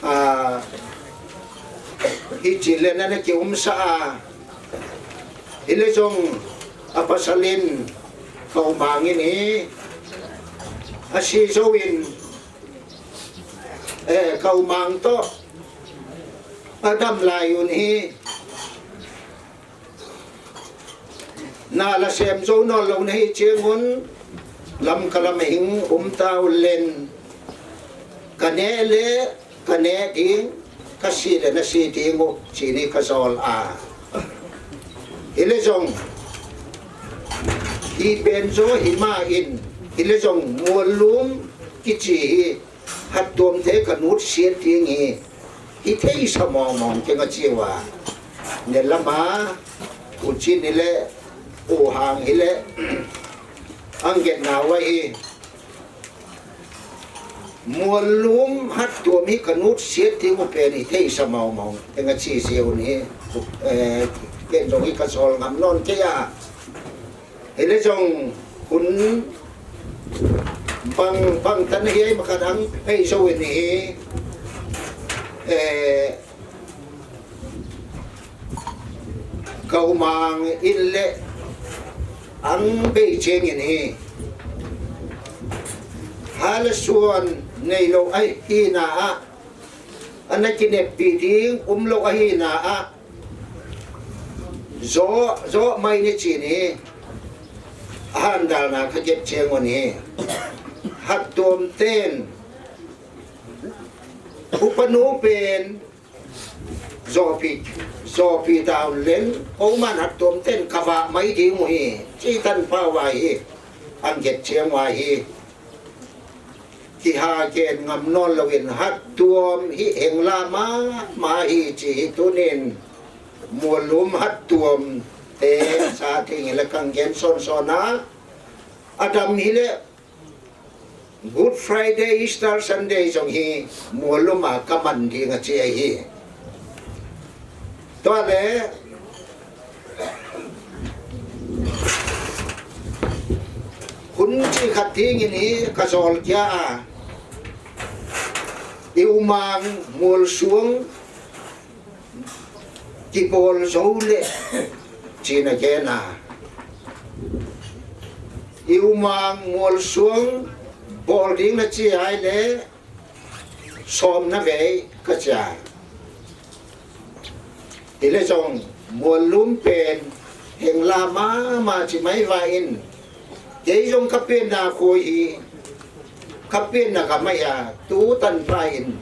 a, hi chin le na na ki um sa a. Hi le jong a pasal in ka umang in hi a si zo in, eh, ka umang to a dam lai un hi. Na la sem zo no lo na hi cheng un, lam ka lam hing um ta u len, ka ne le ka ne ding, ka si le na si ding u, chi ni ka zol a. Hi le jong, hi pen zo hi ma in, hi le jong Muallum kichi hi, Hattuam te ka nut siat ding hi, hi thei sa mong mong keng a chi uva. Ne lama, u chi ni le, u hang hi le, ang get na uva hi. Muallum Hattuam hi ka nut siat ding u pen hi thei sa mong mong keng a chi si u ni, eh, ken jong hi ka zol ngam non kei a. Hi le jong hun bang, bang tan hi ai ma ka dang ai zo in hi, eh, ka umang in le ang bei cheng in hi. Ha le suan nei lo ai hi na a, ana kinepi ding um lo ahi na a, Zo, zo mai ni chi ni. Ahan dal na ka get cheng u ni. Hattuam ten. Upa nu pen. Zopi, zopi down len. Ko man Hattuam ten ka va mai ding u hi. Chi tan pa uva hi. Ang get cheng uva hi. Kiha ken ngam non lo in Hattuam hi heng la mama hi chi hi tunin Muallum Hattuam te sa thing hi le kang gen son son a. Adam hi le Good Friday, Easter Sunday jong hi Muallum a ka man ding a chi ahi. Tua le, hun chi khat ding in hi ka zol kia a. I umang Mualsuang kibol zo le chi na gen a. I umang Mualsuang bol ding na chi ai le, som na vei ka chia. Hi le jong Muallum pen heng la mama chi mai va in. Kei jong ka pen na khoi hi. Ka pen na ka mai a. Tu tan pa in.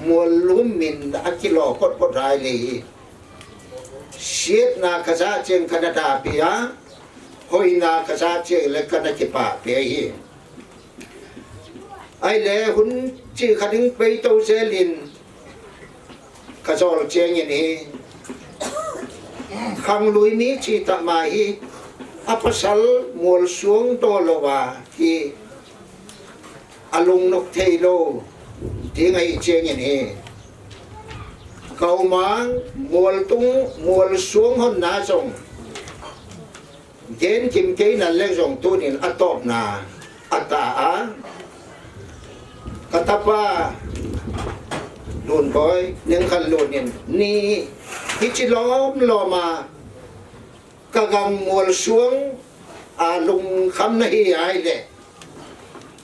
Muallum min a kilo kot kot rai le hi. Siat na ka za cheng ka na da pi a. Hoi na ka za cheng le ka na kipa pe hi. Ai le hun chi kha ding pei to zel in ka zol cheng in hi. Khang lui mi chi ta ma hi. A pasal Mualsuang to lo va hi. A lung nok thei lo. Ding ai cheng in hi. Ka umang Mualtung Mualsuang hon na zong. Gen kim kei na le jong tunin a tawpna a ta a. Ka tapa Lunboi, Nengkhanlun in ni hi chi lom lom a ka gang Mualsuang a lungkham na hi ai le.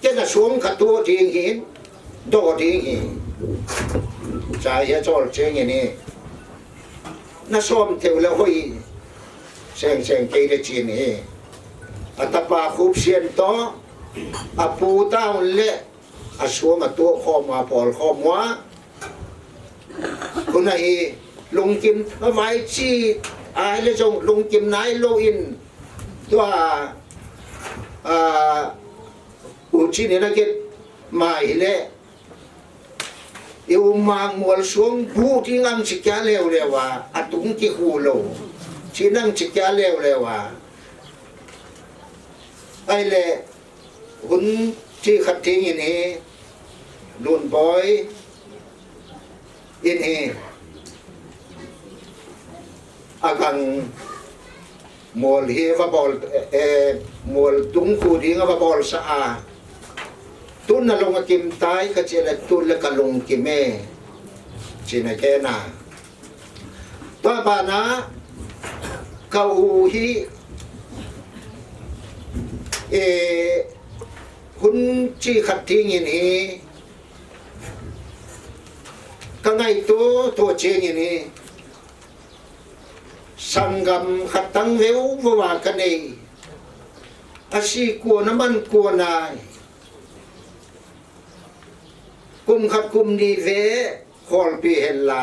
Kei na suang ka tu ding hi, do ding hi. Cha ya chol cheng ni. Na som teu le hoi. Seng seng kei le chin hi. A tapa Khup Sian to, a pu ta un le, a suang a tu khom a pol khom a. Kuna hi, lungkim a vai chi, ai le jong lungkim nai lo in. Tua, a, u chi ni na kit mai le. I umang Mualsuang bu ding ang chi kia leu leu a, a tung ki hu lo. Chi nang chi kia leu leu a. Ai le, hun Chi khat thing in hi, Lunboi in hi, agang mol hi va bol, eh, mol tung khu ding a va bol sa a. Tun na lung a kim tai ka chi le tun le ka lung kim e. Chi na ke na. Tua bana ka u hi, eh, hun chi khat thing in hi, ka ngaito to ching in hi, sanggam khat tang veu veu a ka nei. A si kuan a man kuan a. Kum khat kum ni ve, kholpi hel la,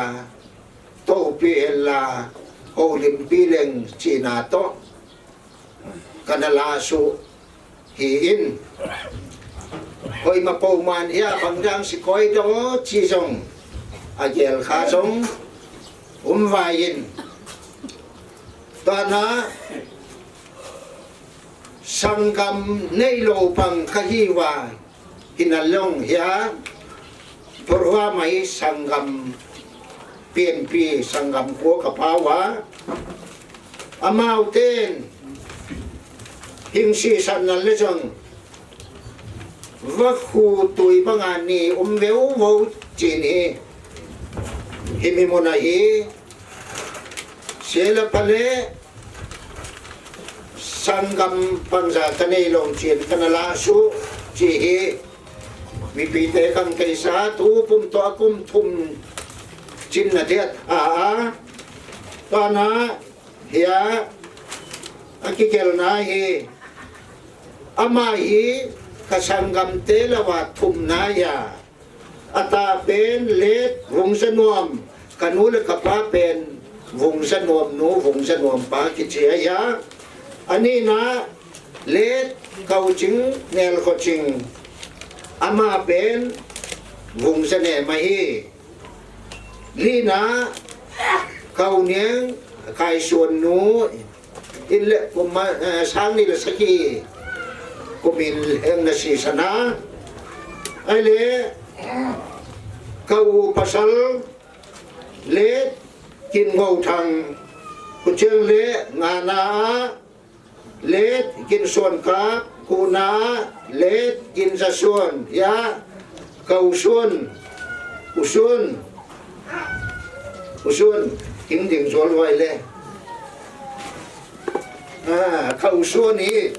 topi hel la, holimpi leng chi na to. Ka na la su hi in. Koima po man hi a bang dang si koi do chi zong. A gel kha zong. Um vai in. Tua na sanggam nei lo pang ka hi vai. Hina long hia, Purhua mai sanggam pianpi sanggam kua ka pau a. Amau ten, hing si san na le zong, va khu tui banga ni um veu veu chin hi, hi mi muna hi, sela pale, sanggam pangza ka nei lo chin ka na la su chi hi. Mipi te kang kei sa tu pum to a kum thum chin na diat a a. Tua na hia a kigel na hi. Ama hi ka sanggam te la va thum na ya. A ta pen Let Vungzanuam, ka nu le ka pa pen Vungzanuam nu, Vungzanuam pa kichi a ya. Ani na Let Kauching Nelkhoching, ama pen Vungzanem ahi. Li na Kauniang Kaisuan nu, in le kum, eh, sang ni le saki kum in heng na si sana. Ai le, ka u pasal le kin ngau thang, ku cheng le nga na a, le kin suan ka, ku na a, le kin za suan, ya, ka u suan, u suan, u suan, king ding zual vai le. Ah, ka u suan hi,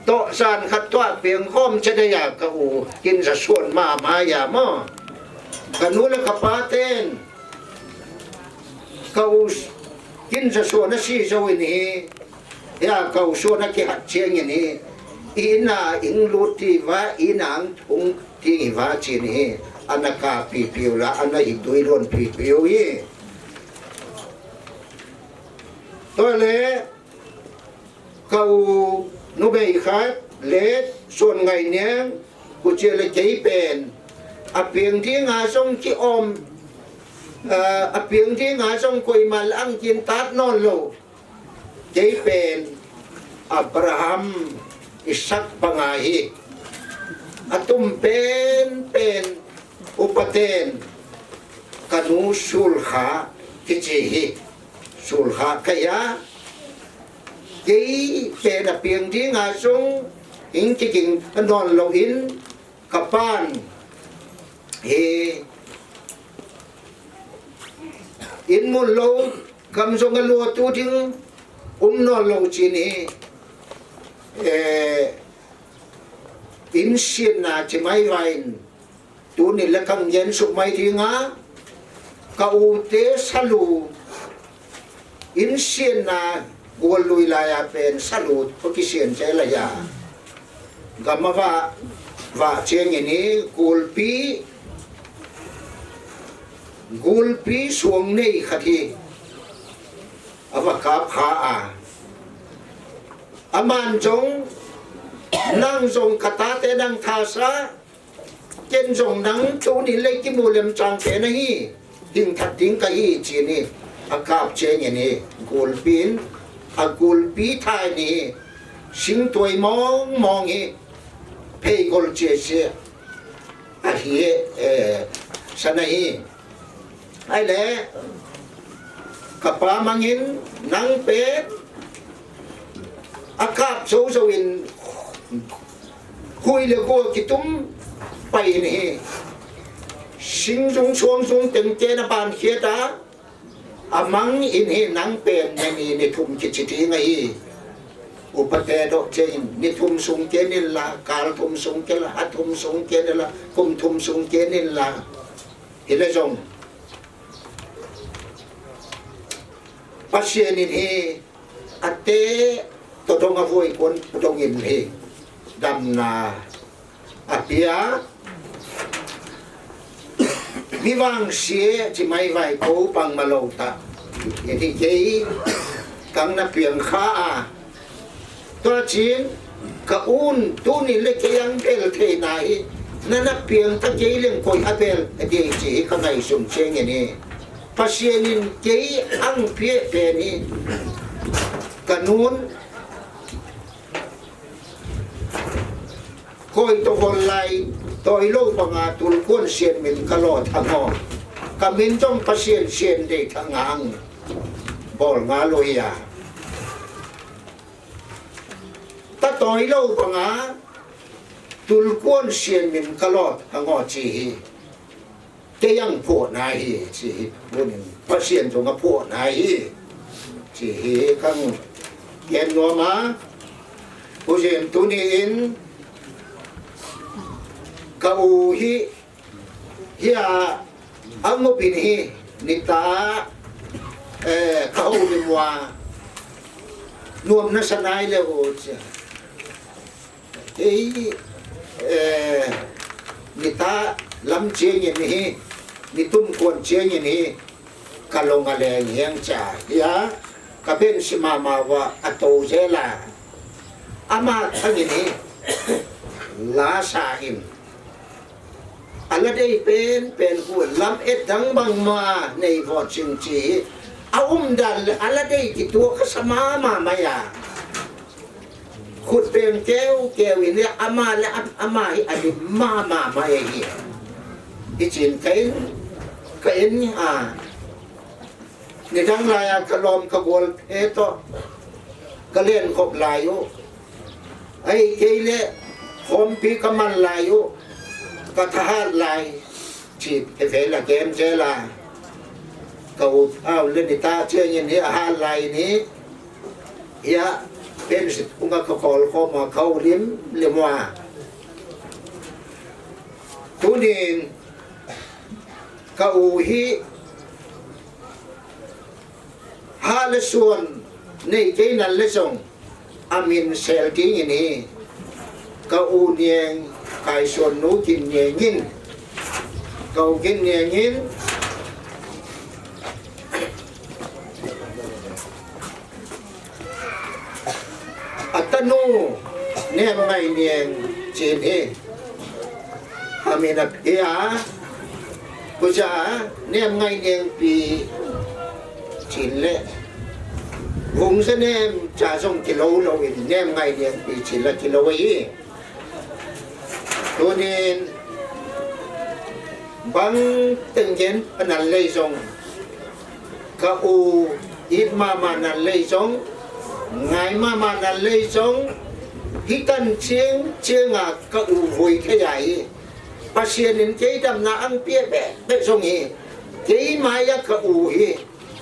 to san khat tua piang khom che de ya ka u, kin za suan ma ma ya mo. Ka nu le ka pa ten, ka u s-, kin za suan a si zo in hi, ya ka u suan a ki hat chiang in hi, i na ing lut ti va, i na ang thung ti hi va chin hi, ana ka pi piu la, ana hi dui lon pi piu hi. To le, ka u numei khat le suan ngai niang, ku chia le kei pen. A piang ding a zong ki om, ah, a piang ding a zong koima le ang kin tat non lo. Kei pen Abraham Isaac panga hi. A tum pen pen upa ten ka nu sul kha kichi hi. Sul kha ka ya. Kei pen a piang ding a zong, ing kiking a non lo in, ka pan hi, in mun lo, kam zong a lua tu ding, um non lo chin hi, eh, in sin na chi mai vain, Tuni le kang gen suk mai ding a, ka u te salu, in sian na gol lui lai a pen salu, pa kisian che la ya. Gam a va, va cheng in hi gulpi, gulpi suang nei khat hi, a va kap kha a. Aman zong, nang zong ka tate nang tha sa, Ken zong nang tuni le kimu lem chang pen ahi, hing that ding ka hi, chi ni, a kap cheng in hi, gulpi in, a gulpi thai ni, sing tuai mong mong hi, Hei gol che che. Ahi, eh, sana hi. Ahile, kapa mangin nang pe, akap jou jou in hui le go kitum pai in hi. Sing jung suang jung teng te na ban khia ta, amang in hi nang pen na ni ni thum kichi ti ngai. Upate doh cheng in, ni thum sung ken in la, kal thum sung ken la, a thum sung ken in la, kum thum sung ken in la. Hile jong. Pasian in hi ate to dong a voi kon dong in hi. Damna apia. Mi vangse chi mai vai ko pang malo ta. Iti kei kang na piang kha a. Tua chin ka un tuni le kei ang bel thei na hi. Na na piang ta kei leng koi a bel a dei chi hi ka ngai sum cheng e ni. Pasian in kei ang pia pe ni. Ka nun Koi to hol lai, to ilo panga tulkuan sian min ka lo thang ho. Ka min tong Pasian sian dei thang ang. Bol nga lo ya. Ta to ilo panga tulkuan sian min ka lo thang ho chi hi. Kei ang phuh na hi, chi hi, bunin, Pasian jong a phuh na hi, chi hi, kang gen nuam a, Pu Jen tuni in, ka u hi, hi a, ang upin hi, nita, eh, ka u ni mua, nuam na sa nai le u, chi. Ei, eh, nita lam cheng in hi, nitum kuan cheng in hi, ka long a leng hiang cha. Hia, ka ben si mama va a to je la. Ama thang in hi, la sa in. A la dei pen, pen ku lam et dang bang ma nei vo ching chi. A um dan le, a la dei ki tu ka sa mama ma ya. Khut peng keu keu in le ama le a-, ama hi a lim mama mai hi. Hi chin ka in, ka in ni a. Nidang lai a ka lom ka gol phe to. Ka len khop lai u. Ai kei le khompi ka man lai u. Ka thahat lai. Chi phe phe la kem je la. Ka u au le nita cheng in hi a hat lai ni. Hia, pen sit kunga ka kol khom a ka u lim, lim ua. Tunin, ka u hi, ha le suan, nei kei nan le jong, a min sel ding in hi. Ka u niang, kai suan nu kin niang in. Ka u kin niang in. A tanu nem ngai niang chin hi. A min a pia. Kucha nem ngai niang pi chin le. Vung sa nem cha jong kilo lo in nem ngai niang pi chin le kilo hi. Tunin bang teng gen panan lei jong, ka u it mama nan lei jong, ngai mama nan lei jong, hitan cheng cheng a ka u vui thei a hi. Pasian in kei damna ang pia be be jong hi. Kei mai a ka u hi.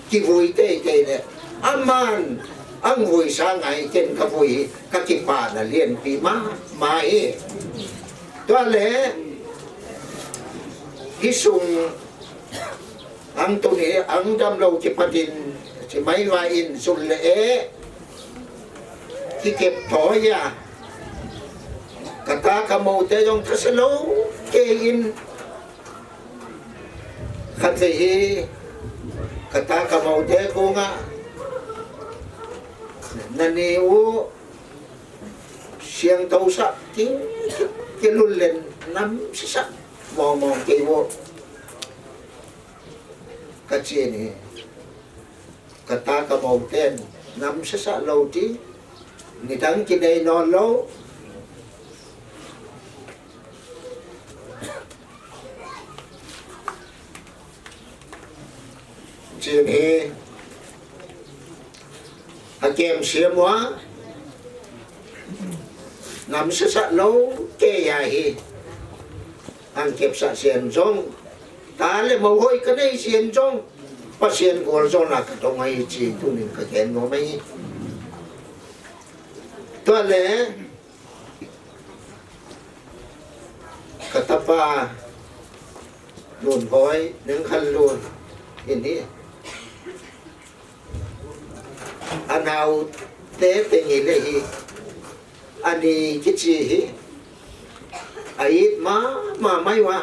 Kivui teitei le. Aman, ang vui sa ngai ken ka vui, ka kipana lianpi mama hi. Tua le, hi sung, ang tuni, ang damlo kipatin, chi mai va in, sul le e, kikep thoi a. Ka ta ka mo te jong ka sa lo, kei in, Khatvei hi, ka ta ka mo te kong a, na ni u, siang tau sa, ki, ki, ki lul len, nam sa sa, mong mong kei u. Ka chi ni. Ka ta ka mo ten, nam sa sa lo ti, nidang kinei non lo. akem siam uva, nam sasa lou kei ahi. Ang kepsa siam jong, ta le mo hoi kanei siam jong, Pathen gol jong na kadong ahi ti tunin kagen nom ahi. Tua le, katapa Lunboi, Nengkhanlun, in hi. Anao te teng hi le hi. Ani kichi hi. A-it mama mai uva.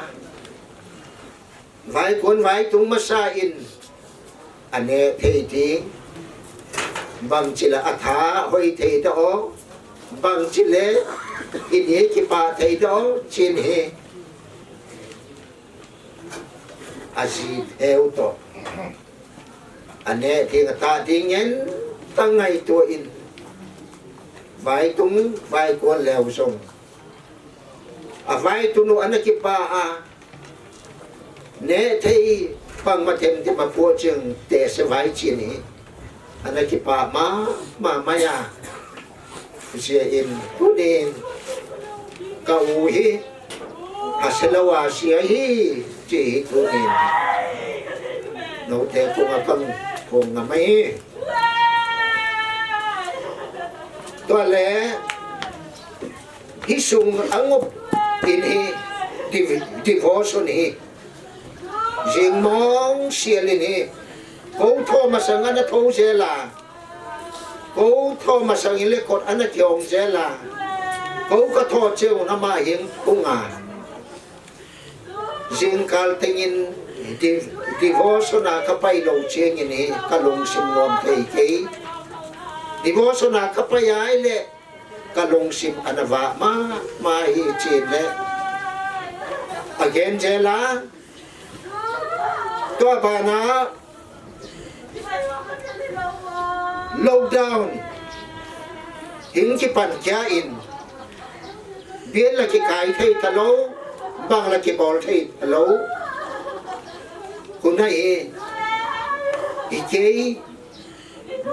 Vaikon vaitung masa in. Aneh thei ding. Bangchi le atha hoi thei ta o. Bangchi le in hi kipah thei ta o. Chin hi. Aji theu to. Aneh ding atah ding ngen tangai to in. Vaitung vaikon leu jong. Avaitunu ana kipah a. Neh thei pang ma them them a po ching te se vai chi ni. Ana kipah mama mai a. Sia in tunin ka u hi. Aselou a sia hi. Chi hi tunin. Note kong a kang kong a mai. Tua le. Hi sung a ngop in hi div-, devotion hi. Jing mong sial in hi. Ko tho masang ana tho jela. Ko tho masang in le kot ana kiong jela. Ko ka tho cheu na ma hing kunga. Jingkal tengin di-, devotion a ka pai lou chengin hi ka lungsim nom thei kei. Devotion a ka pai ai le ka lungsim ana vah mama hi chin le. Again jela. Tua bana lockdown. Hing kipan kia in. Bial la kikai thei talou. Bang la kibol thei talou. Kuna e. Ikei.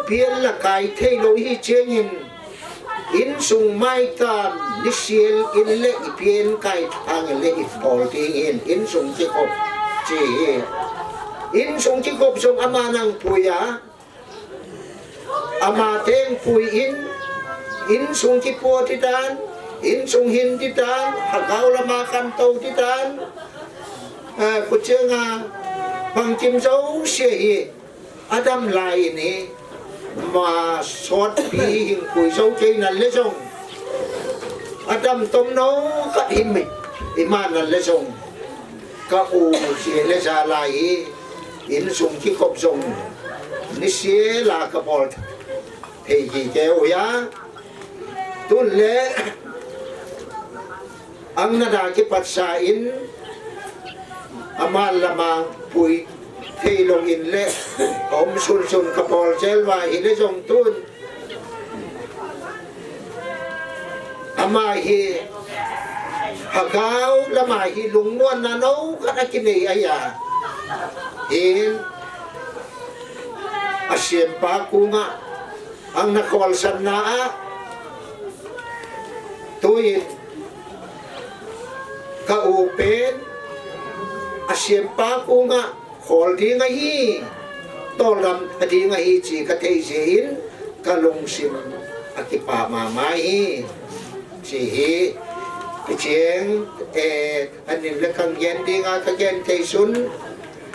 Bial la kai thei lou hi chengin, insung maitam, nisial in le ipian kai thang le ibol ding in, insung kikop chi hi. Insung kikop jong ama nang pui a, ama teng pui in, insung kipo ti tan, insung hin ti tan, hagau lama kan to ti tan, eh, kucheng a, bangkim jouse hi. Adam lai in hi, ma sot pi hing kui jo kei na le jong. Adam tom no ka im, ima na le jong. Ka u si le ja lai hi, insung kikop jong. Nisial a ka bol thei hi kei u ya. Tun le, ang nada kipatsa in, ama lama pui thei lou in le, om sun sun ka bol jel va hi le jong tun. Ama hi, hagau lama hi lungmuan na no ka na kinei aya. Hin, a siampa kunga, ang na kholsan na a, tuin, ka u pen, a siampa kunga, khol ding ahi, tolgam a ding ahi, chi ka thei jeh in, ka lungsim a kipah mama hi, chi hi, kicheng, eh, anin le kang gen ding a ka gen thei sun,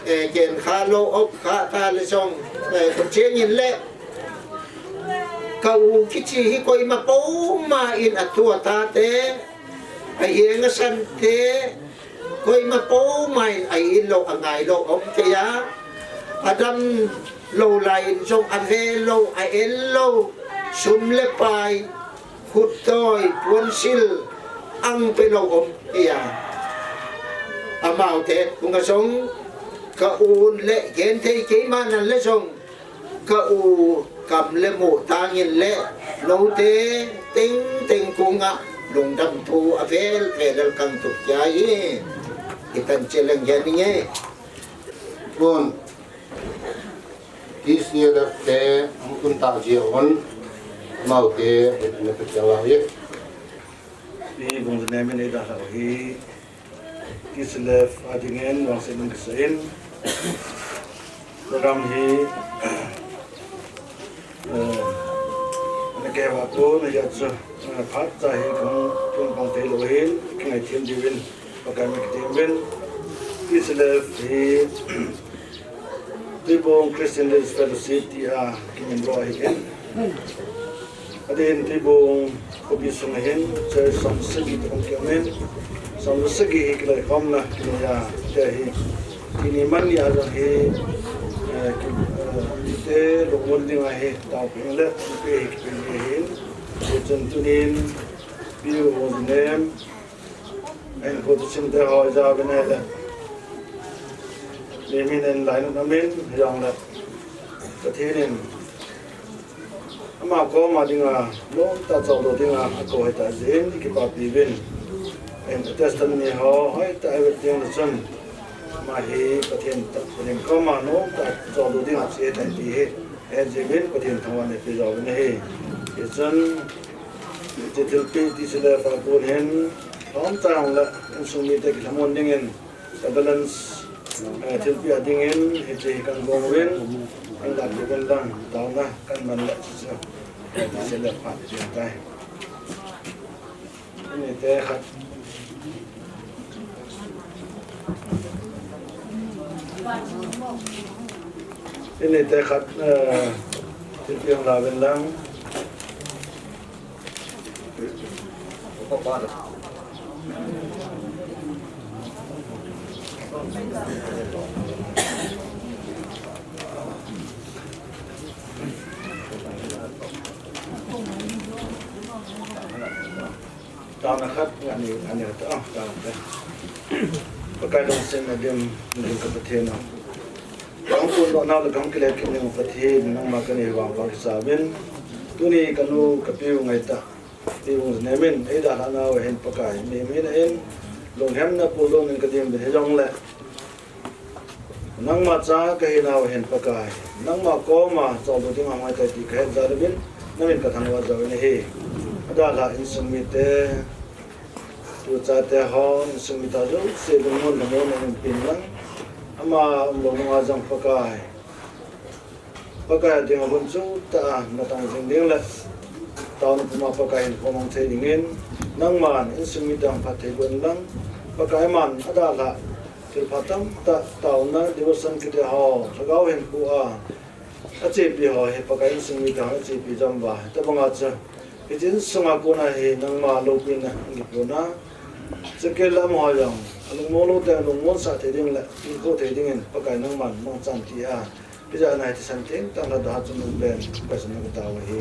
eh, gen kha lou op kha ta le jong, eh, kicheng in le, ka u kichi hi koima poma in a tu a ta te, a hiang a san te, koima poma in a it lou, a ngai lou, om kei a, a dam lou lai in jong a ve lou, a el lou, sum le pai, khut toi, puan sil, ang pe lou om kei a. Amau te, kunga jong, ka un le, gen thei kei ma nan le jong, ka u kam le mu tangin le, note teng teng kunga lungdam thu a vel vel kang tu kia hi. Itan che leng gen nge. Kun, T C L F te, ang kun Tahjeh un, amaute, na ka chang la ye. Ni bung ne min ei da la hi. Kislev adingin vangset in kasa in. Program hi, eh, na ke wa to na ya chu, eh, phat cha hi kong kong pang te lo hin, kingai thim diu in, Pakai min kitim in. Kislev hi, Tuibong Christian Leaders Fellowship tia kimin ro ahi in. Adin Tuibong khopi sunga hin church som sagi te hung kimin. Som sagi hi kilai khom na kinai a te hi. Tuni man ni a jong hi, eh, ki, eh, te lungmon ding ahi tao ping le pe hi kipin hi hin. Chun tunin Piu Hos Nem. Ahin kho tu sim te ho ja ve ne le. Mi min en lai na min jong le. Pathen in ama koma dinga, nomtah chol doh dinga, akou hita jin, kipapi uvin. Ahin testimony ho, hoitah a vet ding le chun. Ama hi Pathen ta, Pathen koma nomtah chol doh dinga che tai ti hi. Ahin jin Pathen thangvah in pe jo uvin ahi. Hichun, hiche thilpeh ti sile pa kon hin, nomtah jong le, insung mite kilhamon dingin, balance, eh, thilpeh a dingin, hiche hi kan gong uvin, kan lat uvin lang, taona, kan man le, chu chu. Eh, ti sile phat ding tai. Ini te khat. Ini te khat, eh, thilpeh hung la uvin lang. Taona khat, ani, ani khat, ah, taona khat. Pakai lungset na dim, dim ka Pathen a. Kong pun doh nau le kong kile kit ning Pathen, nangma kanei vang vang kisa uvin. Tuni kanu kapiu ngaitah. Ti bung ne min, ei dalha nau hin Pakai, mi, mi na in, lunghemna puldoh in kadim uvin hijong le. Nangma cha kahi nau hin Pakai, nangma koma, chol doh dinga hung tai ti kahet jal uvin, na min kathangvah jo uvin ahi. Adalha insung mite, tu chate ho, insung mite jouse lungmon lhamon in pin lang. Ama umlou nunga jong Pakai. Pakai a dinga hun chutah a natong jing ding le, taona puma Pakai hin khomang thei dingin, nangman insung mite hung phatthei boh in lang, Pakai man adalha, thilpha tamtah, taona, devotion kiti ho, lhagao hin pu a, achepi ho hi Pakai insung mite hon achepi jom uva, tabanga chu, hiche insunga kona hi nangma loupina, nangma loupina, chukit le amaho jong, alungmon lou teng lungmonsah thei ding le, hinkho thei dingin, Pakai nangman mangchan tia, Pi ja nai ti san teng tang la da chun um pen, ka san ka tao hi.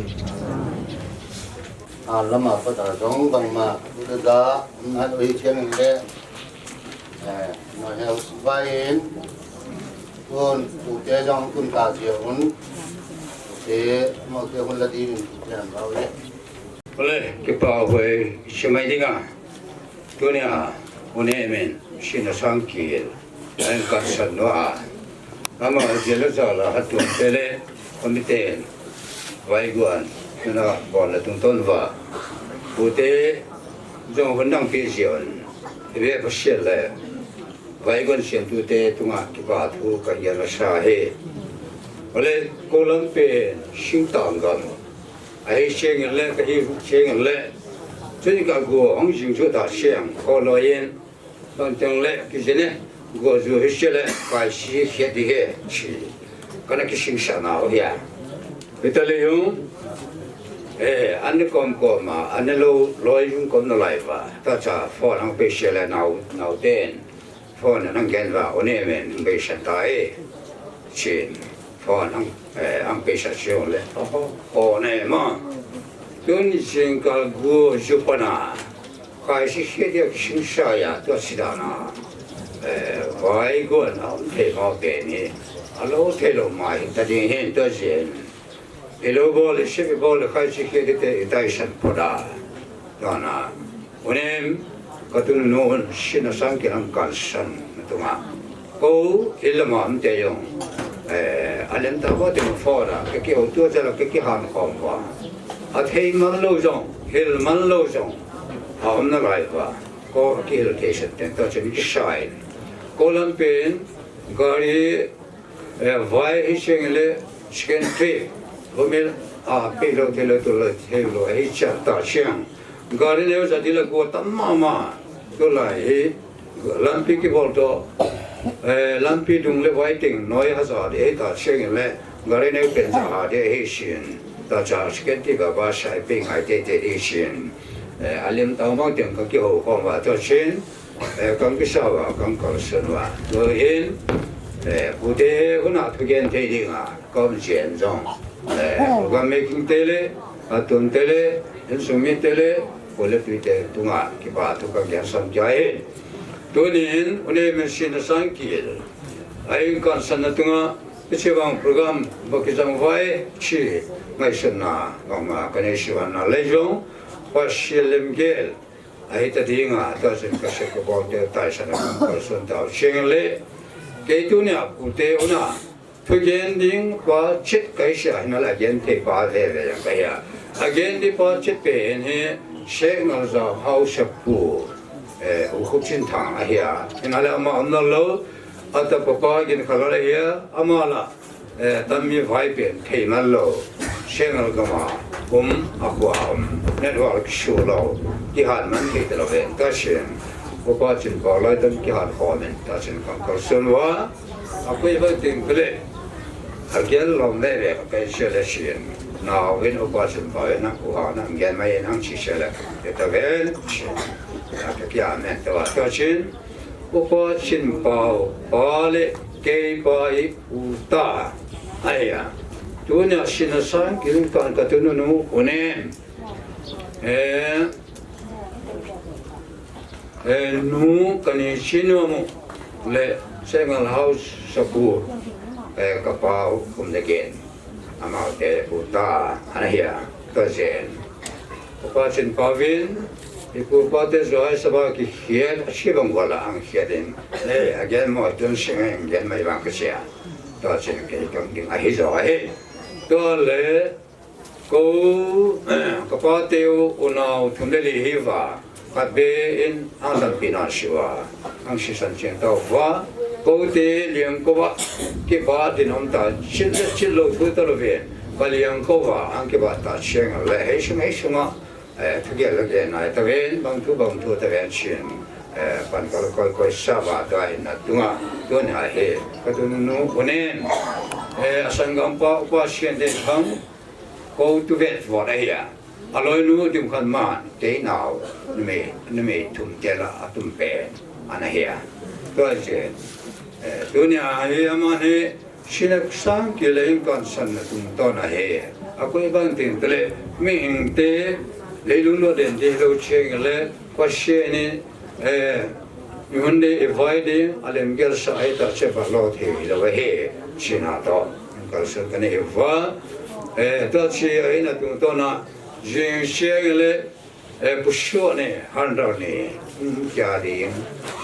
A lama pa ta jong bang ma, u da, um, na lo hi chiang in le. Eh, no he us vai in. Kun, u te jong kun ta jia un. U te, mo te hun la di in, u te an ba u ye. Ole, kipa hoi, shimai dinga. Tunia, u ne men, sina sangkil. Ahin kan san nua. Ama jela jala hatun tele, committee, vaiguan, na bol la tung ton va. Pute, jong hun dang pe jion. Ibe pa sial le. Vaiguan sial tute tunga kipa thu ka hian la sa he. Ole, kolam pen, sing tang gam. Ahi siang le, ka hi siang le. Chuni ka go, hong jing chu ta siang, ko lo yen. Bang teng le, kijine, go ju hi sile, kai si khia di he, si. Kana kising sa na ho hia. Pi ta le yung, eh, an ni kom kom a, an ni lo, loi yung kom na lai va. Ta cha, phone hang pe sile nau, nau ten. Phone nang gen va, o ne men, nang pe san ta e. Chin. Phone ang, eh, ang pe sa siu le. Oho. O ne ma. Tun sing ka gu ju pa na. Kai si si dia ki sing sa ya, tua si da na. Eh, vai gu na, um te ma pe ni. Alo te lo mai, ta ding hin tua jin. Ilo bol, si bol, kai si ki te, tai san po da. Tua na. Unem, ka tunu nun, sina sang ki ang kan san, na tunga. Ko, ilama am te yong. Eh, a lem ta ho te ma fo la, ka kihou tua cha la ka kihan khom va. A thei man lo jong, hil man lo jong. A um na lai va. Ko ka kihil thei sat ten ta chen ki sai. Ko lam pen, gari, eh, vai hi cheng le, second trip. Ko mel, a pe lo te lo tu lo, thei lo, hi cha ta cheng. Gari neo ja di la go tam mama. Tulai hi lampi kibol to, eh, lampi dung le vai ting noi ha ja di hi ta cheng le gari neo pen ja ha di hi sin. Ta cha second ti ba ba sai pe ngai te te di sin. Eh, a lim tau mau ting ka kihou khom va to sin. Eh, kang kisa va, kang kalson va. To hin, eh, pu te huna thugen thei ding a, kom chen jong. Eh, program making te le, a tun te le, insung mi te le, ko le tui te tunga, kipa thu ka gen sam kia hin. Tunin, une men sin a sang kil. A in kan san na tunga, ichi vang program, ba ki jang vai, chi, ngai san na, ngong ma, ka nei si van na le jong, pa si lem gel. A hi ta dinga, ta sin ka se ko bol te, tai san na, ka sun ta, cheng le. Kei tunia, pu te una, Thugen ding pa chit kai sia hin a la gen thei pa ve ve yang kai a. A gen ding pa chit pen hi Sheikh Ngalzau Hausa pu, eh, U Khup Chin Thang ahi a. Hin a le ama um na lo, a ta pa pa gin kha lo le hi a, ama la, eh, tam mi vai pen thei man lo. Sheikh Ngal gama um, a khua um, network su lo, ki han man thei ta lo ven ta sin. Upa Chin pa lai tam ki han khom in ta sin kang kal sun va. A koi va ting kle. A gel lom le ve ka kai se le sin. Nau hin upa sin pa na ku ha na gel mai na chi se le. Ke ta ven. A ke kia men ta va ta sin. Upa Chin pa pa le kei pa i u ta. Ai ya. Tu ne sin a sang kin kan ka tu nu nu u ne. Eh. Eh, nu kani chinu mu le Sengal House sapu, eh, ka pau kum le gen. Amau te pu ta, ana hia, ka zen. Upa Chin pa vin, i pu pa te zo ai saba ki hian, a chi bang wala ang hian in. Eh, again mo tun sing ang gen mai bang ka sia. Ta chin ke kang ding a hi zo a hi. To le, Ko, ka pa teu, u nau thum le li hi va, khat be in, a lampi na siva, ang si san chiang tau va, ko te liang ko va, ki ba din om ta, chil le chil lo thu ta lo ve, ka liang ko va, ang ki ba ta chiang le, hei sung, hei sung a, eh, thu ge le ge nai ta ven, bang thu, bang thu ta ven chin, eh, pan ka lo koi, koi sa va ta in na tunga, tu na he, ka tu nu, u nen, eh, a sangam pa, upa sian de thang, Ko tu vet vot ahi a. A loi nu dim khan man, kei nau, numei, numei thum te la a tum pen, ana hi a. Tua che, eh, tunia hi ama hi, sinak sang ki le in kan san na tum ton ahi. A koi bang tin te le, mi hing te, leilung lo den te lo cheng le, Pathen in, eh, Mihun ding, i vai ding, a lemgel sa ahi ta che ba lo thei hi lo ahi, china to. Kalson ka nei va, eh, tua chi ahi na tung to na, jing siang le, eh, pusuah ni, handal ni, um, kia ding,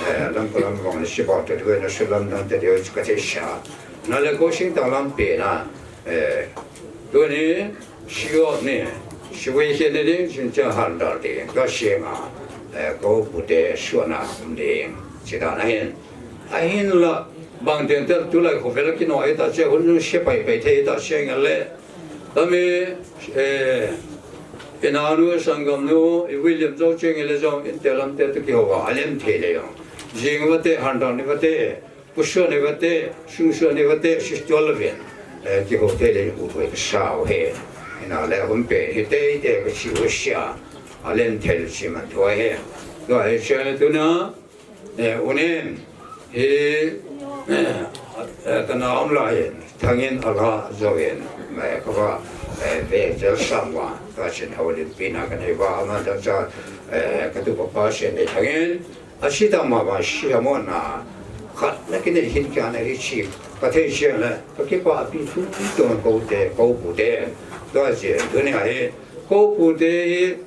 eh, lam ka lam vang si ba ta dui na su lam dan te dui ka te sha. Na le ko sing ta lam pe na, eh, Tuni, siot ni, siwei khe ni ding, chin cha han dal ding, ka siam a, eh, ko pute suana um ding, chi dan ahin. Ahin la, bang ding tel tulai khovel kino ai ta che hun nu se pai pai thei ta che ngal le. Tami, eh, inanu sangam nu, i William Zo che ngal le jong, in te lam te tu ki ho va, a lem thei le jong. Jing va te, han dal ni va te, Pusuah ni va te, sungsuah ni va te, sistual la ven. Eh, ki ho te le, u hoi ka sao he. Ina le, hun pe, hi te, te, ka chi ho sia. A len thel chi man thua he. Tua he sia le tu na, eh, u nen. Hi, eh, eh, ka na om la he. Thangin a la zo ven. Ma ka va, eh, ve zel sam wa. Ka chin ho lin pi na ka nei va, ma da cha, eh, ka tu pa pa sia ne thangin. A si ta ma ba si ha mo na, khat na ki nei hin kia na hi chi, ka thei sia le, ka ki pa pi thu ton ko te, ko pu te, tua che, tu ni a he, ko pu te hi,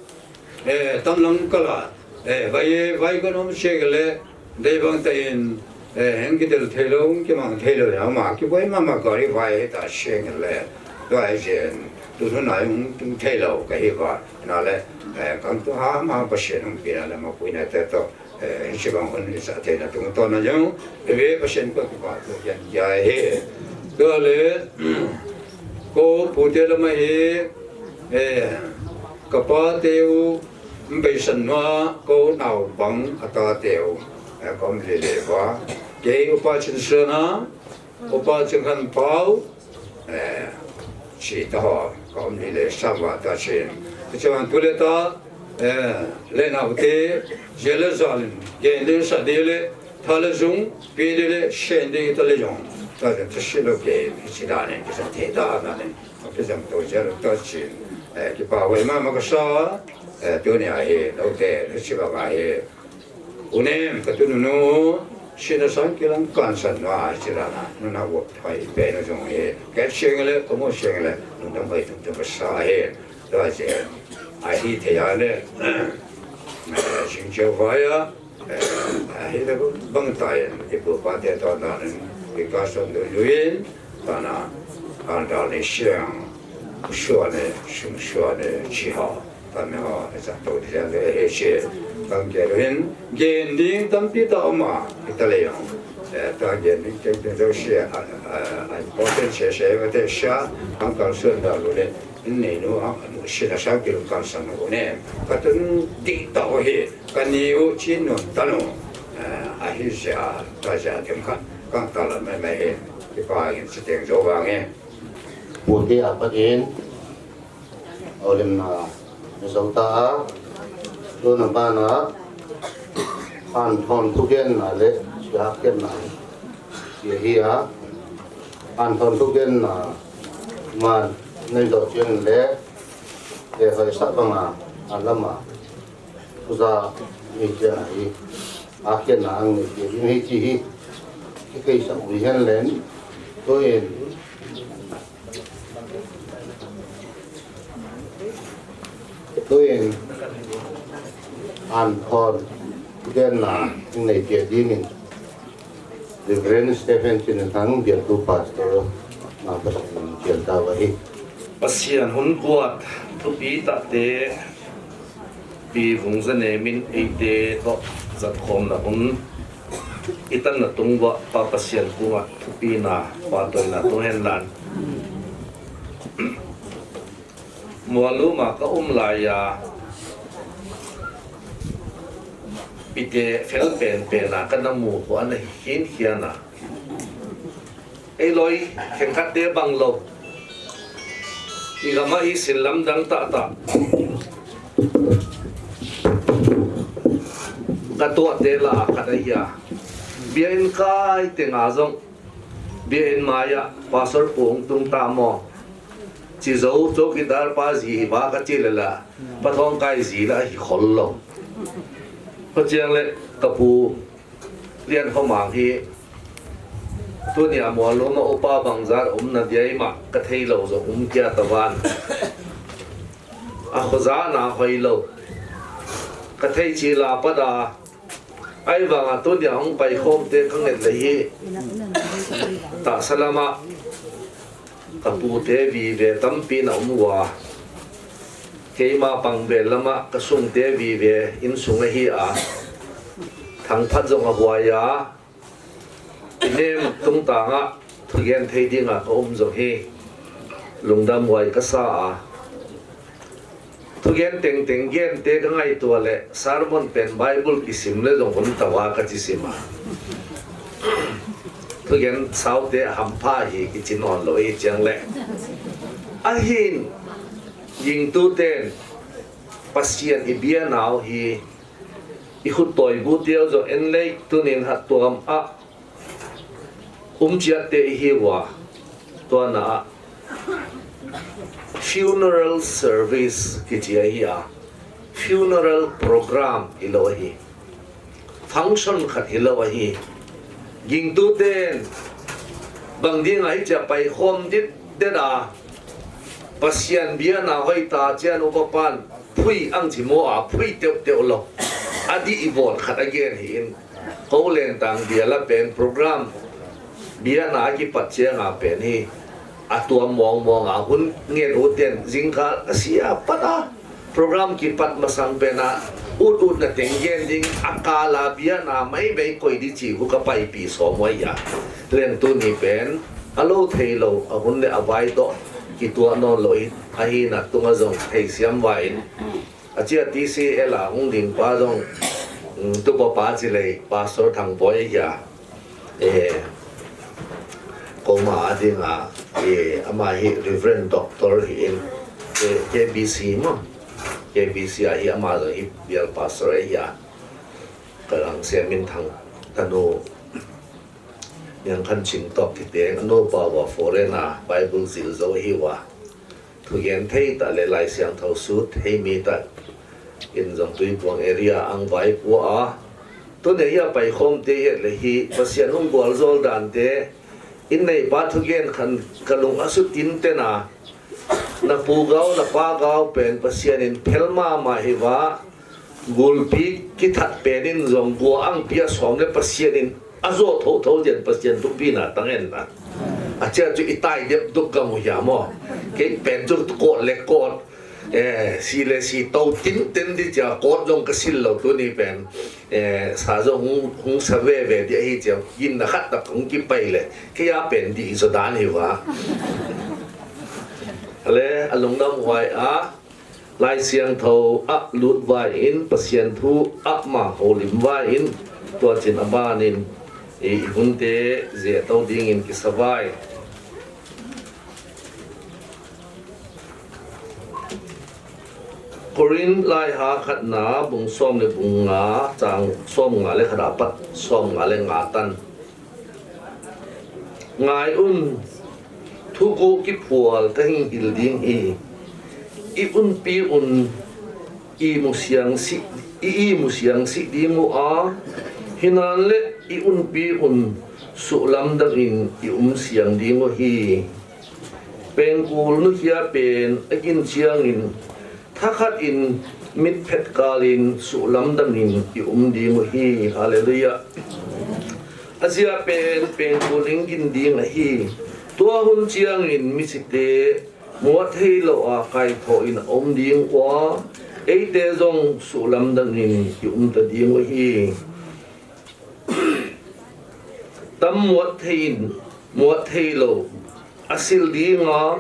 eh, tam lang ka la, eh, vai, vai ko nom che le, dei bang ta in, Eh, heng kidel thei lou, hung kimang thei lou, ama kiboi mama gari vai hita seng le. Tua hi jen, tu nu na hung tung thei lou, ka hi va, na le, eh, kang tu ha ma Pathen hung pi na le ma pui na te to, eh, hiche bang hung ni sa thei na tung to na jong, eh, ve Pathen ko kipa to yan ya he. Tua le, ko pu te lama hi, eh, ka pa te u, Beisan nua ko nau bang a ta teu, eh, kom le le va. Kei upa Chin Suna, upa Chin Khan Pau, eh, chi ta ho, kom le le sa va ta chin. Chuan tu le ta, eh, le nau te, je le zalin, gen le sa de le, tha le zung, pi de le, shen de ta le zung. Ta de ta si lo ke, chi da ne, ki sa te da na ne. Kizang to jel to chin, eh, kipa hoi mama kasa, eh, tunia hi, lo te, lo chi ba ba hi. U Nem, ka tu nu nu, sina sang kilang kan san na, chi la na, nu na wo thai pe no jong hi. Ka seng le, ka mo seng le, nu na mai tum tum kasa hi. To je, a hi te ya le, eh, sing che va ya, Eh, hi le bang tai, i pu pa te to na nen, i ka son du luin, ta na, an dal ni siang, sua ne, sum sua ne, chi ha, ta me ha, e sa to di le he che, kan ke luin, gen ding tampi ta ma, i ta le yong. Eh, ta gen ding teng teng zo sia, a, a, a, important sia sia, va te sia, an kal suan da lu le, Nei nu a, sina sa kil kan san u ne. Ka tun di ta u hi, ka ni u chin nun ta nu. Eh, a hi sia, ta sia tem khan, kan ta la mai mai hi. Kipa in si teng zo vang e. Pu te a pat in, olim na, zo ta a, tu na ba na, an thon tu gen na le, sia ken na. Sia hi a, an thon tu gen na, man, nei zo chen le, e hoi sa bang a, a lam a, uza, ni chen a hi, a ken na ang ni chen hi chi hi, ki kei sa u hi hen len, tu in, Tuin, an thon, tu gen na, nei tia dingin, Reverend Stephen Chin Thang, Bial tu Pastor, na pasal ni kial ta vahi. Pasian hun kuat, thupi ta te, Pi Vungzanemin eite toh zatkhomna hun i tanna tung uva Pa Pasian koma thupina, phatdoina tung hen lang. Mualum a ka um laiya, pite fel penpen a ka na mu ho ana hin hian a. Ei loi, khenkhat te bang lou. I gam a i sin lamdang tah tah. Ka tuah te lah a khat ahi a. Biain kai teng a zong. Biain mai a, Pastor pu hung tung ta maw. Chi zo, chowkidar pa zi hi ba ka chi le la. Pathawngkai zi la hi khol lou. Pachiang le ka pu Lian Khomang hi, tunia Mualum a upa bangzat umna dia ima ka thei lou zong um kia ta van. A khozana hoi lou. Ka thei chi la pat a, ai vang a tunia hong pai khom te ka nget le hi. Tahsa lama, ka pute vive tampi na um ua. Keima pang vel lama ka sungte vive in sung ahi a. Thangphat zong a huai a. I nem tungtang a thugen thei ding a ka um zong hi. Lungdam huai ka sa a. Thugen tengteng gen te ka ngaitua le, sermon pen Bible kisim le zong hun tava ka chi sim a. Thugen saute a hampha hi kichi nawn lou hi chiang le. Ahin, gingtu ten, Pasian i bia nau hi, i khut toibu teu zong en lei tunin hat tuam a, um chiat te i hi ua, tua na a, funeral service kichi ahi a, funeral program hi lo ahi, function khat hi lo ahi. Gingtu ten bang ding a hi chia pai khom dit det a, Pasian bia na hoi ta chian upa pan phui ang chi mo a phui teu teu lo. A di i bol khat a gen hi in. Ko Lentang bial a pen program, bial a kipat chiang a pen hi, a tuam mong mong a hun ngen u ten, jingkah a sia pat a, program kipat masang pen a, ut ut na teng gen ding, a kal a bial a mai mai koi di chi hu ka paipi som uai a. Len tuni pen, a lo thei lo, a hun le a vai to, kituah non lo hi, a hi na tung a zong thei siam vai in. A chia T C L a hung ding pa zong, mm, tupa pa chi lei, Pastor Thang Boi hi a. Eh, koma a ding a, eh, ama hi Reverend Doctor hi in, eh, K B C mo. K B C a hi ama zong hi bial pastor hi a. Ka lang sia min thang tanu. Niang khan chin tok ki teng, a nu pa wa foreign a, Bible zil zo hi wa. Thugen thei ta le Lai Siangtho sut thei mi ta in zong Tuipuang area ang vai pua a. Tuni hi a pai khom te het le hi Pasian hung gual zol dan te in nei pa thugen khan ka lung a sut in te na. Na pu gau, na pa gau pen Pasian in phel ma ma hi va. Gulpi kithat pen in zong gua ang pia som le Pasian in a zo tho tho jen Pasian thupi na tang en na. A chia chu i tai dep duk ka mu hia mo. Kei pen chu kot le kot. Eh, si le si to tin tin di chia kot zong ka sil lo tuni pen. Eh, sa zong hung, hung sa ve ve di ahi chia. Yin na khat tak hung ki pai le. Kei a pen di i zo dan hi va. Ale, a lungdam huai a. Lai Siangtho a lut vai in, Pasian thu a ma holim vai in, tua chin a ban in, i, i hun te ze to ding in kisa vai. Korin lai ha khat na bung som le bung nga, chang som nga le khat a pat som nga le nga tan. Ngai un, thuguh kiphual ka hing hil ding hi. I unpi un, i mu siang si, i, i mu siang si ding uh a. Hinan le i unpi un, suhlamdang in i um siang ding uh hi. Pengkul nuhia pen a gin chiangin, thakhat in mitphet kalin suhlamdang in i um ding uh hi. Hallelujah. A zia pen pengkul in gin ding ahi. Tua hun chiangin misite muat thei lo a kaitho in a um ding ua, eite zong suhlamdang in i um ta ding uh hi. Tam muat thei in, muat thei lo, a sil ding a,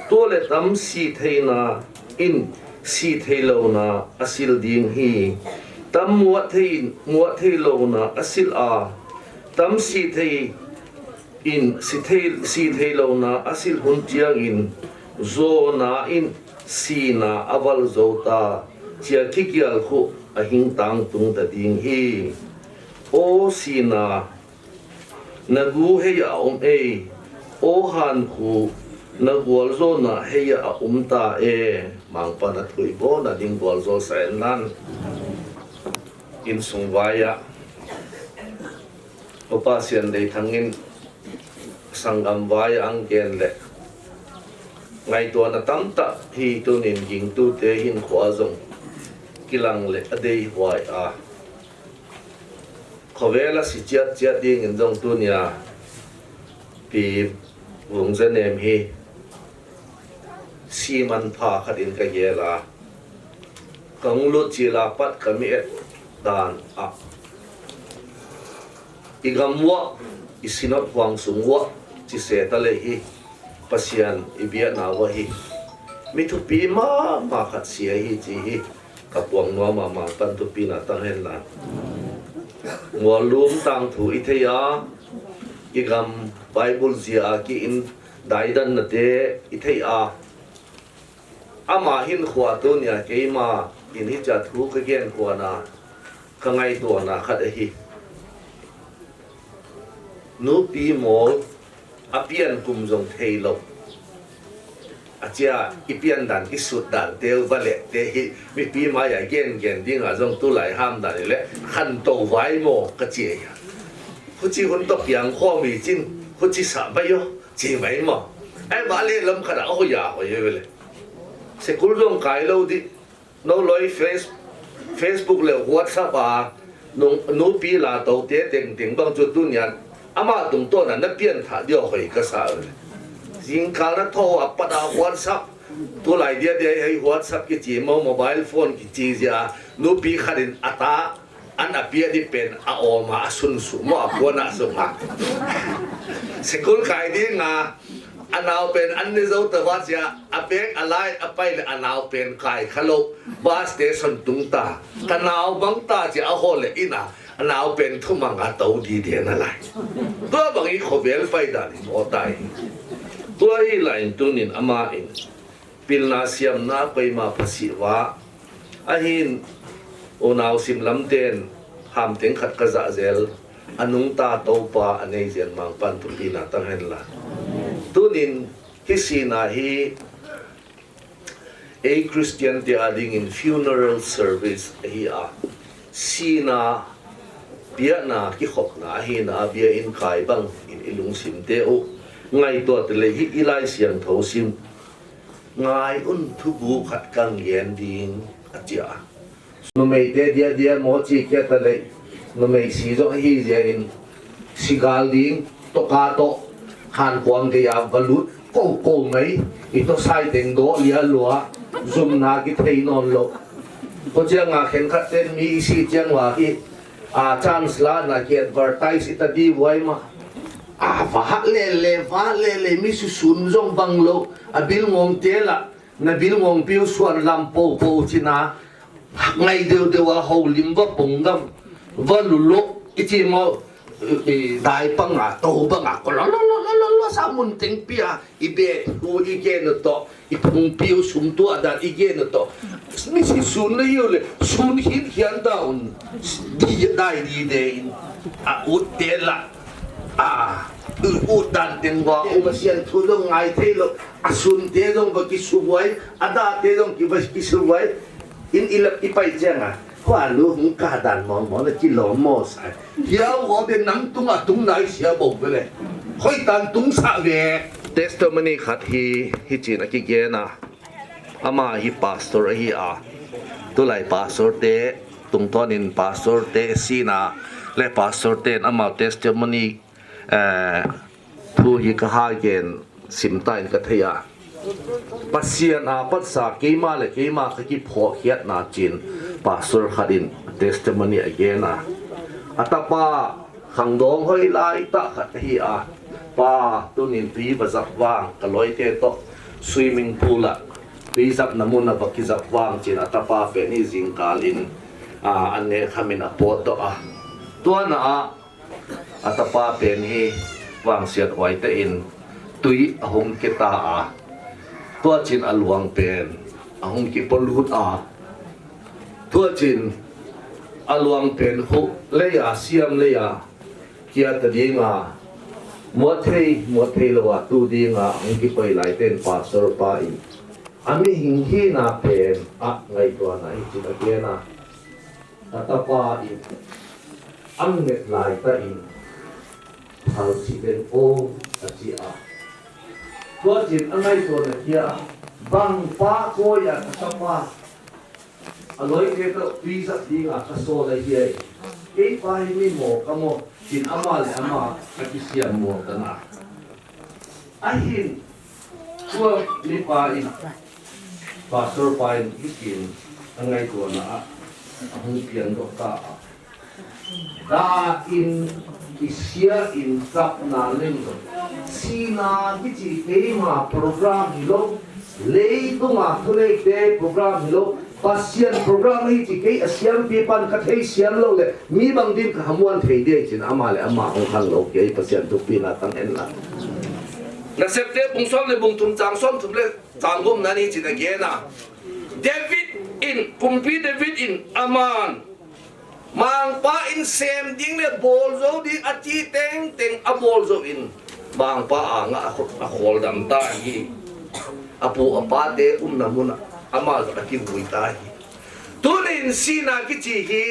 tua le tam si theina in, si thei lo na, a sil ding hi. Tam muat thei in, muat thei lo na, a sil a, tam si thei in, si thei, si thei lo na, a sil hun chiang in, zo na in, si na, a val zo ta, chia kikial khu, a hing tang tung ta ding hi. O sina, na gu hei a um ei. O han khu, na gual zo na hei a um ta e. Mangpa na thui bo na ding gual zo sa en nan. In sung vai a. Opa Sian Dei Thang in sangam vai ang gen le. Ngai tua na tam ta hi tunin ging tu te hin khua zong. Kilang le a dei huai a. Khovela si chiat chiat ding in zong tunia pi vung zenem hi si man pha khat in ka gel a, ka hung lut chila pat ka mi et dan a i gam uah i sinot huang sung uah chi se ta le hi Pasian i biatna uah hi mi thupi ma ma khat si ahi chi hi. Ka puang nuam a mangpan thupi na tang hen la. Ngol lum tang thu i thei a, i gam Bible zia a ki in daidan na te i thei a. Ama hin khua tunia keima in hi cha thu ka gen khua na, ka ngai tua na khat ahi. Nupi mol a pian kum zong thei lo. A chia i pian dan, i sut dan, teu va le te hi, mipi mai a gen gen ding a zong tu lai ham dan le, khan to vai mo ka chia ya. Huchi hun to piang kho mi chin, huchi sa mai yo, chi mai mo. Ai ba le lam khat a ho ya ho ye ve le. Sekul zong kai lo di, no loi face, Facebook le WhatsApp a, Nung, nupi la tote tengteng bang chu tunia ama tungtawn a na pianthah diu hoi kasa. Jingkal na thou a pat a WhatsApp, tulai dia dia hei WhatsApp kichi mo, mobile phone kichi jia, nupi khat in ata an a pia di pen a om a, a sun su mo a kuan a sung a. School kai ding a, a nau pen an ni zo ta va chia, a bag a lai a pai le a nau pen kai kha lo, bus station tung ta. Ka nau bang ta chia a hol le in a, a nau pen thumang a to di di na lai. Tua bang i khovel pai dan i mo tai. Tua hi lai in tunin ama in pilna siamna koima phasi va. Ahin unau sim lam ten ham teng khat ka za zel. A nungta Toupa a nei zen mang pan thupina tang hen la. Tunin hi sina hi ei Christian te a dingin funeral service ahi a. Sina piana kikhopna ahi na a bia in kai bang in i lungsim te u. Ngaituat le hi i Lai Siangtho sim. Ngai un thubu khat kang gen ding a chia. Numei te dia dia mo chi kia ta le. Numei si zo hi zia in. Sigal ding, toka to. Han kuang ke ya valut. Ko ko mai. I to sai teng do lia lua. Zum na ki thei non lo. Ko chia nga khen khat ten mi si chiang wa ki. A chance la na ki advertise i ta di wai ma. A va le le, va le le, mi su sun zong bang lo. A bil ngong te la. Na bil ngong piu suan lam po po china. Ngai deu deu a ho lim va pong gam. Va lu lo. I chi mo. I dai pang a, to bang a. Ko lo lo lo lo lo lo sa mun teng pia. I be hu i ke no to. I phung piu sum tu a dan i ke no to. Mi si sun le yu le. Sun hin hian da un. Di dai di de in. A ut te la. A. U ut dan teng wa. U ma sian thu lo ngai thei lo. A sun te zong va kisubuai, a da te zong ki va kisubuai, in i lap i pai chiang a, hua lu hung ka dan mong mong na ki lo mo sai. Hiau ho be nang tung a tung nai sia bo be le. Hoi tan tung sa ve. Testimony khat hi, hi chin a ki gen a. Ama hi pastor ahi a. Tulai pastor te, tungton in pastor te sina, le pastor ten ama testimony Eh, thu hi ka ha gen sim ta in ka thei a. Pasian a patsa keima le keima ka kiphoh khiatna chin pastor khat in testimony a gen a. A tapa khangdong hoi lai ta khat hi a. Pa tunin tui va zap vang ka loi te to swimming pool a tui zap na mun a va ki zap vang chin a tapa pen hi zingkal in a, an ne khamin a pot to a. Tuana a A tapa pen hi vangsiat huai tein tui a hung keta a, tua chin a luang pen a hung kipolut a, tua chin a luang pen khu lei a siam lei a kia ta ding a, muat thei muat thei lo a tu ding a hung kipoi lai ten pastor pa in a mihing hina pen a ngaituana hi chin a gen a. A tapa in an nget lai ta in, phal si den o a chi a. Tua chin a ngaituana kia, bang pa koi a ka tapa a loi ke ka tui zat ding a ka so la hi ai. Kei pa hi mi mo ka mo, chin ama le ama ka kisiam mo ta na. Ahin, tua mipa in, pastor pa in, hitin, a ngaituana a, a hung piang doh ta a. Da in, kisia in, sapna leng doh. Sina kichi keima program hi lo, leidunga thuneite program hi lo, Pasian program hi chi kei a siampi pan ka thei siam lo le, mi bang din ka hamuan thei dia chin ama le ama hung khang lo kei Pasian thupina tang en la. Nasepte bung som le bung thum chang som thum le chang gum na ni chin a gen a. David in, kumpi David in aman Mangpa in sem ding le bol zo ding a chi teng teng a bol zo in Mangpa anga a kho-, a khol dam ta hi. A pu a pa te umna mun a ama zo a kivui ta hi. Tunin sina kichi hi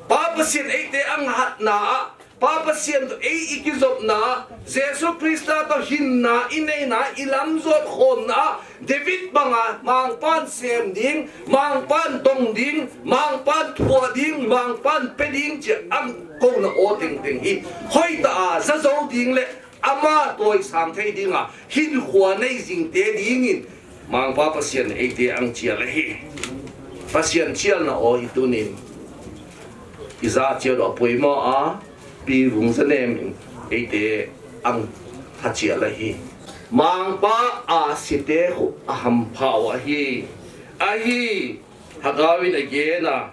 Pa Pasian eite ang hatna a Pa Pathen toh ei ikijopna, Jesu Christa toh hinna, ineina, ilamjot khomna, David banga, Mangpan sem ding, Mangpan tong ding, Mangpan thua ding, Mangpan pe ding chia ang kouna o tengteng hi hoitah a ja jou ding le ama toisang thei dinga hinkho nei jing te dingin Mangpa Pathen eite ang chial ahi. Pathen chialna o hi tunin ija chial u apoimo a, Pi Vungzanem in eite ang thachial ahi. Mangpa a site khu ahampha u ahi. Ahi, Hagau in agen a,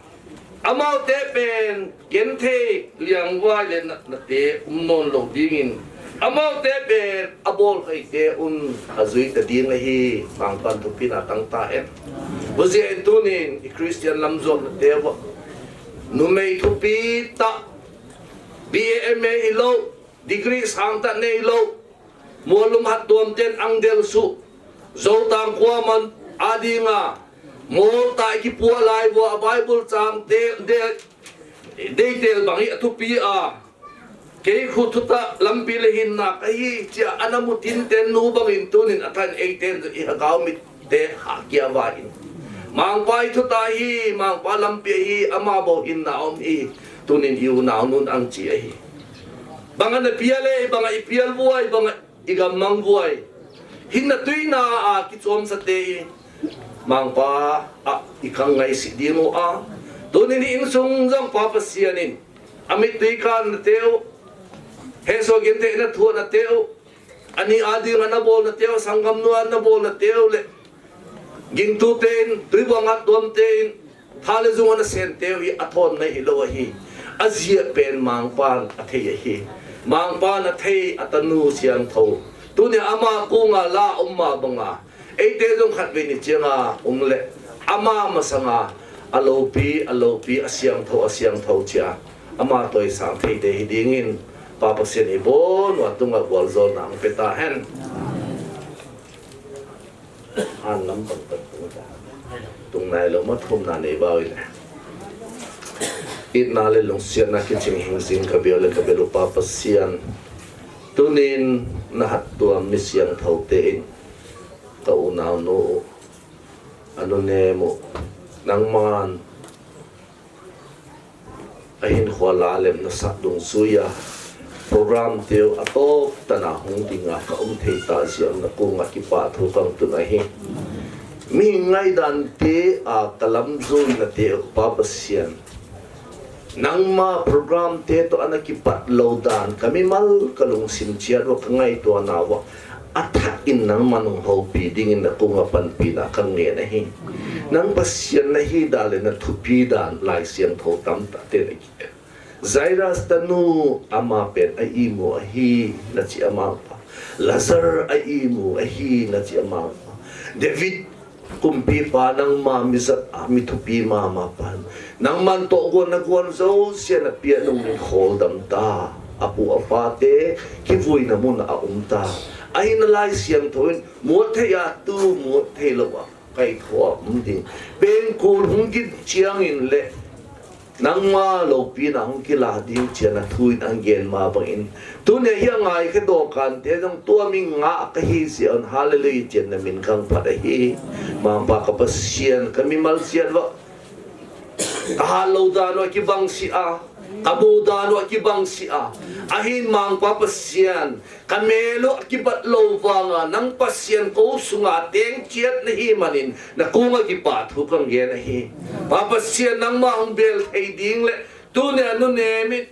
amaute pen genthei liangvai le natna te um nawn lo dingin, amaute pen abol khaite un ajui ta ding ahi. Mangpan thupina tang ta hen. Bujia in tunin i Christian lam jopna te uva numei thupi tah, B A M A hilou, degree sangtah neilou, Mualum Hattuam ten ang delsuh, Zotang khuaman adinga, mol tah kipuah lai uva a Bible chang te, de, deitel bang hi athupi a, kei khu thutah lampi le hinna kahi chia ana mu tin ten nu bangin tunin athan eiten i Hagau mit te ha kia va in. Mangpa i thutah hi, Mangpa lampi hi, ama bou hinna um hi, tunin i unaunun ang chi ahi. Banga na pial e, banga i pial vuai, banga i gammang vuai. Hinna tuina a kichomsa te i Mangpa a i kang ngai si ding u a. Tunin i insung jong Pa Pathen in a mittui kan na teu, heso genthei na thua na teu, ani ading ana bol na teu, sanggam nu ana bol na teu le, gingtu ten, tuibang Hattuam ten, tha le jung ana sen teu hi athon na hilou ahi. Ajia pen Mangpan athei ahi. Mangpan athei atanu siangthou. Tunia ama kunga la um ma banga, eite jong khatvei ni chianga um le, ama masanga, alopi, alopi, asiangthou, asiangthou chia ama toisang thei te hi dingin, Pa Pathen i bon uva tunga gualjolna ang pe ta hen. An lam pang pang tung ta. Tung nai lo ma thum na nei bau ile. Itna le lungsiatna kiching hing jing ka bia le ka belu Pa Pathen. Tunin na Hattuam mi siangthou te in ka unaunu u, anu nemu, nangman ahin khual a lem na sat dungjuia program teu atop tana hung dinga ka um thei ta jia na kunga kipa thu kang tun ahi. Mi ngaidan te a ka lamjui na te Pa Pathen, nangma program te toh ana kipat lou dan ka mimal ka lungsim chiat uva ka ngaito na uva athah in nangman hung houpi dingin na kunga panpina ka ngen ahi. Nang Pathen na hi dan le na thupi dan Laisiangthou tamtah te na ki. Jairus tanu ama pen a imu ahi na chi ama pa. Lazar a imu ahi na chi ama pa. David kumpipa nangma mi jat a mi thupi mama pan. Nangman tohgon na gon jouse na pia nung in kholdam ta. Apu apa te kivuina mun a um ta. Ahin Laisiangthou in muthei a tu muthei lou a kaitho a um ding. Pengkul hung gin chiang in le nangma loupina hung kila ding chia na thu in ang gen ma bangin. Tunia hi a ngaikhe dokan te jong tua mi nga kahi jeh un hallelujah chia na min kang phat ahi. Mangpa ka Pathen ka mimal siat uva. Ka hat lou dan uva kibang si a. Ka mu dan uva kibang si a. Ahin Mangpa Pathen. Ka mel u a kibat lou vanga nang Pathen kou sunga teng chiat na hi manin na kunga kipa thu kang gen ahi. Pa Pathen nangma hung bel thei ding le tunia nu nemin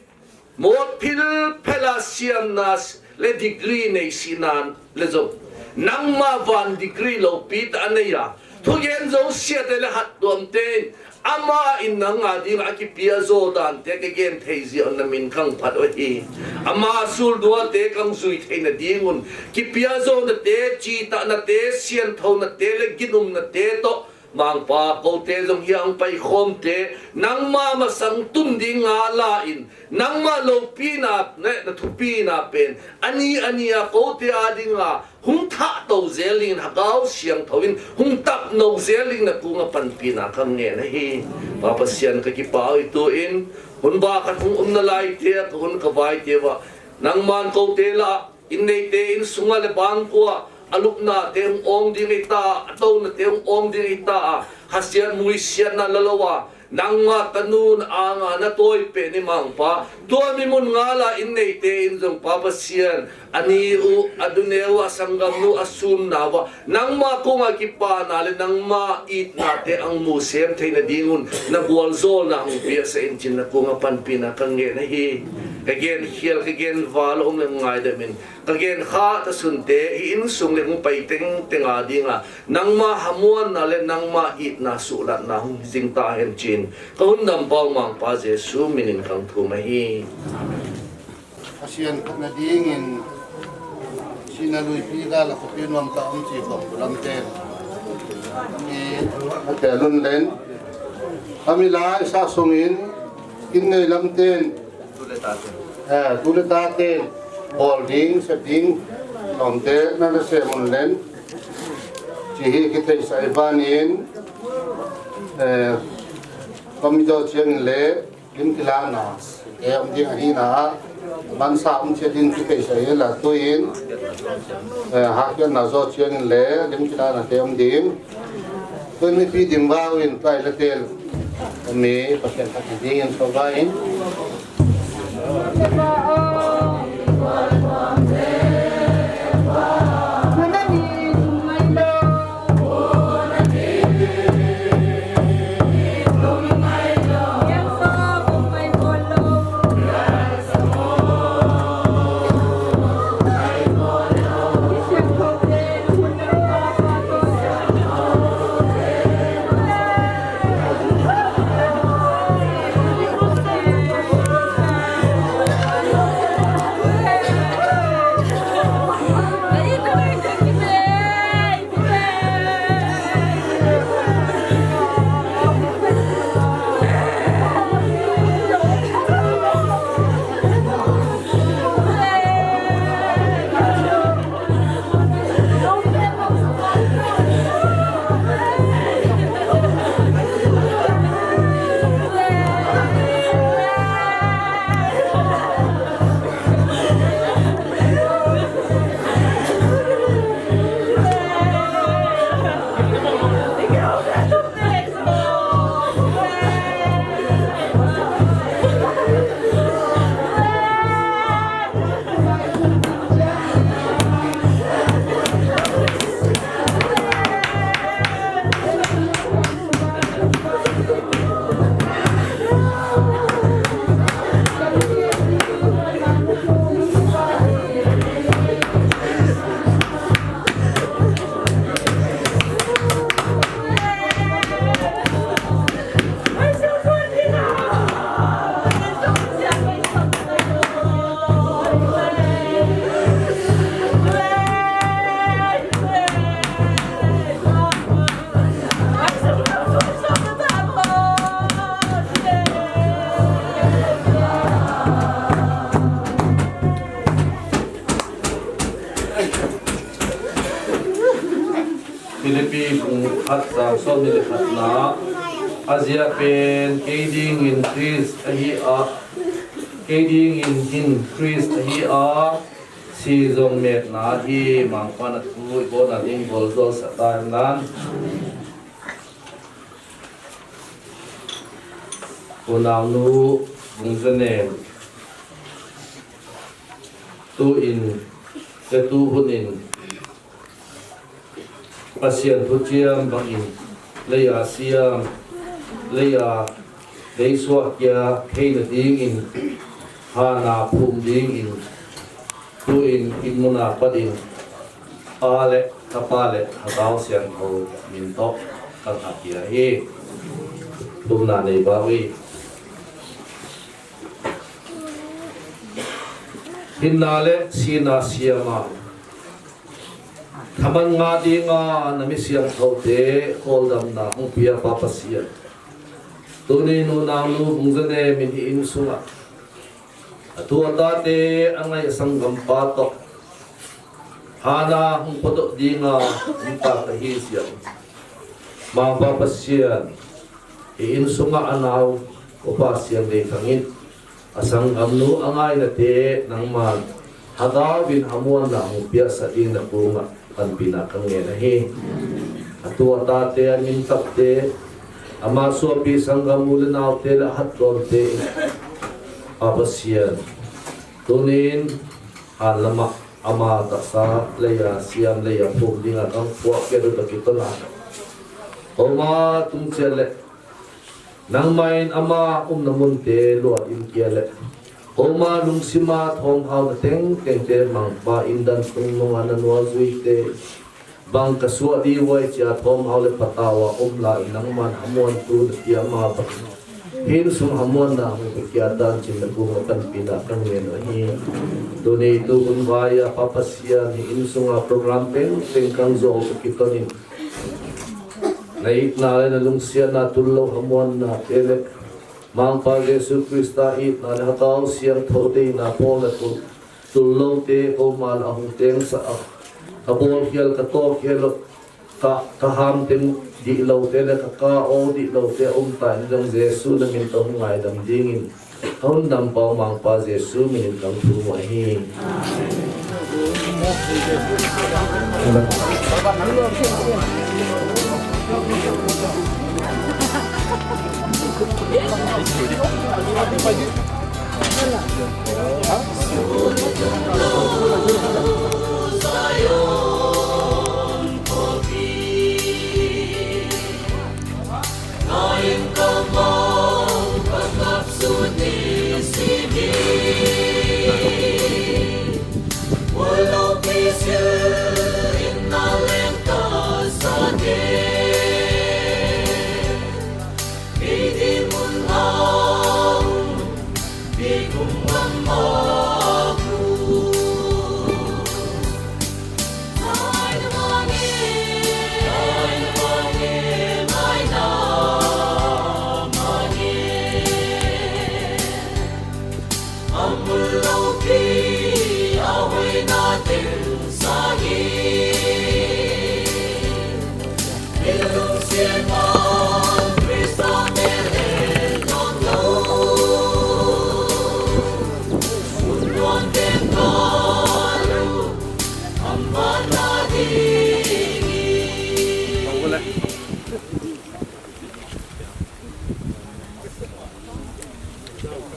mot phil phela siamna le degree nei sinan le jong nangma van degree loupi ta anei a thugen jouse te le Hattuam ten Ama in nang a dinga kipia jo dan te ka gen thei jeh un na min kang phat u ahi. Ama sul dua te kang jui thei na ding un. Kipia jo na te, chitah na te, sianthou na te le ginum na te toh. Mangpa, kote jong hi ahung paikhom te, nangma masang tun ding nga la in, nangma loupina, ne, na thupina pen, ani, ani a kote a dinga, hung thah to jel in, Lhagao Siangthou in, hung tap no jel in, na kunga panpina ka ngen ahi. Pa Pasian ka kipah oi tu in, hun ba ka hung umna lai te, ka hun ka vai te va, nangman kote la, in neite, in sunga le bangkua, a lupna te hung ong ding ahi ta, a touna te hung ong ding ahi ta, a, hasiat muisiatna la lo a, nangma tanu na anga na toi pen i Mangpa, tua mi mun nga la in neite in jong Pa Pasian, ani u, a duneu, a sanggamnu, a sumna va, nangma kunga kipana le nangma itna te ang mu sem theina ding un, na gualjolna hung pia sa in chin na kunga panpina ka ngen ahi. Ka gen khial, ka gen val um le ngaidam in. Ka gen kha ta sunte, hi insung le hung pai tengteng a dinga, nangma hamuanna le nangma itna suhlatna hung jing ta hen chin. Ka hun dam pau Mangpa Jesu minin kang thum ahi. Pasian khatna dingin, sina luipi ga la khopi nuam ta um chi khom bulam ten. Ami, ate lun len. Ami la isa sungin, in nei lam ten. Eh, tu le ta te, bol ding, sep ding, lom te, na le se mun len. Chi hi kithei sa i vanin, eh, komi do chiang le, lim kila na, eh, um ding ahi na, man sa um chia ding kithei sa i la tu in, eh, ha kia na zo chiang le, lim kila na te um ding. Tun mipi ding vau in, tua i la tel. Mi Pathen khat ding in so va in. Philippi bung khat chang som ni le khatna, ajeh pen kei dingin Christ ahi a, kei dingin hin Christ ahi a, si jong metna ahi. Mangpan a thu i bol na ding bol jol sa ta hen lang. Unaunu Bungzanem, tu in, te tu hun in, Pasian thuchiam bangin, leiya siam, leiya, leisuah kia, theina dingin, hana phum dingin, tu in, in muna pat in, Pa le, Tapa le, Lhagao Siangthou min toh, kan hapia hi. Tumna nei ba ui. Hinna le sina siama. Thaman nga dinga na misiangthou te kholdamna hung pia Pa Pasian, tuni nunau nu Bungzanem in hi insunga atu ata te angai a sanggampa toh hana hung podoh dinga hung ta kahi siam. Mangpa Pasian, hi insunga anau Upa Siamleithang in a sanggamnu angaina te nangman Lhagaovin hamuanna hung piasah ding na koma panpina kangen ahi. Atu ata te, amin tap te, ama sopi sanggamnu le nau te le ahatdom te in, Pa Pasian, tunin hanlama ama tahsa leiya siam, leiya phum dinga kang puak kei ding toh kiton a, koma tung chia le nangman ama umna mun te luat in kia le, koma lungsima thomhauna tengteng te Mangpa in dan tung nunga na nuajui te bang kasuah diu ahi chia thomhao le patao a um lai nangman hamuantu na tia ama bang hi insung hamuanna hung pia tan chin na koma panpina kangen ahi. Tuni tu hun vaiya Pa Pasian, hi insunga program tengteng kang jou toh kiton in, na itna le na lungsiatna, tullou hamuanna te le Mangpa Jesu Christa itna le Lhagao Siangthou deina bolna tul, tullou te koma la hung tengsah a, kabolkhel, katohkhel, ka, kaham teng dihlou te le kaka o dihlou te umtan jong Jesu na min toh hung ngaidam dingin, hung dampau Mangpa Jesu min in kang thum u ahi.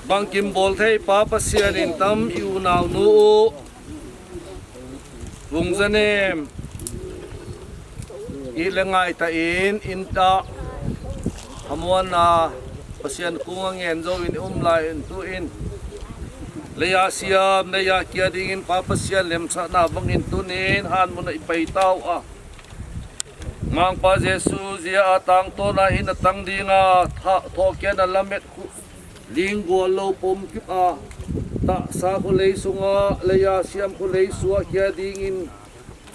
Bangkim bolthei Pa Pasian in tam i unaunu u Bungzanem, it le ngaitah in, in tah hamuanna Pasian kong a ngen jouvin i um lai in tuin, leiya siam, leiya kia dingin Pa Pasian lemsahna bangin tunin hanmun a i pai tau a, Mangpa Jesu jia a tangtawn a hin a tang dinga tha, thokhen a lamet khu, ling gol lou pom kip a, tahsa kholei sunga, leiya siam kholei sua kia dingin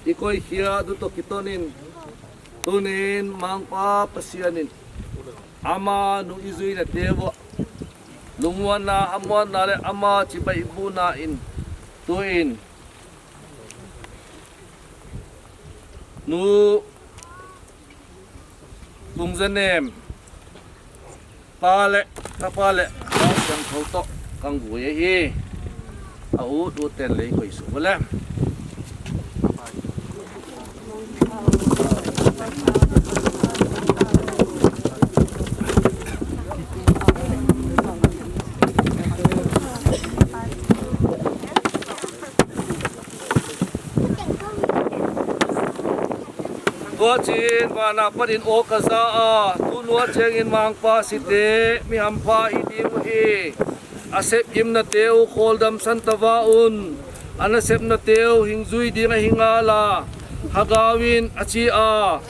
i koi khia du toh kitonin, tunin Mangpa Pasian in ama nu i juina te uva lungmuanna, hamuanna le ama chibai i buna in, tuin nu Bungzanem pa le, tapa le, Lhagao Siangthou toh kang vui ahi. A ut ut ten lei koi suh le. Tua chin vana panin aw ka ja a, tunu a chengin Mangpa site, mi hampha hi ding u hi. A sep gimna teu kholdam san ta va un, a nasepna teu hing jui ding ahi ngal a, Lhagao in a chi a,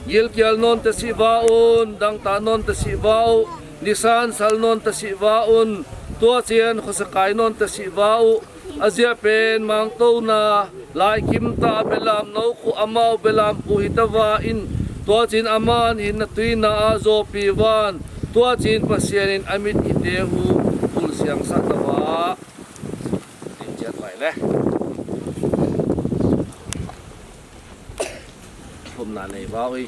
gilkial non ta si va un, dangtah non ta si va u, nisan sal non ta si va un, tua chian khosa kai non ta si va u, a jia pen mangtouna, Laikim tah belam noukhu amau belam khu hitava in, tuachin aman hinna tuina a jopi van, tuachin Pasian in amit hite hu pul siang sat tava. Ding chiat vai le. Thumna nei vau i.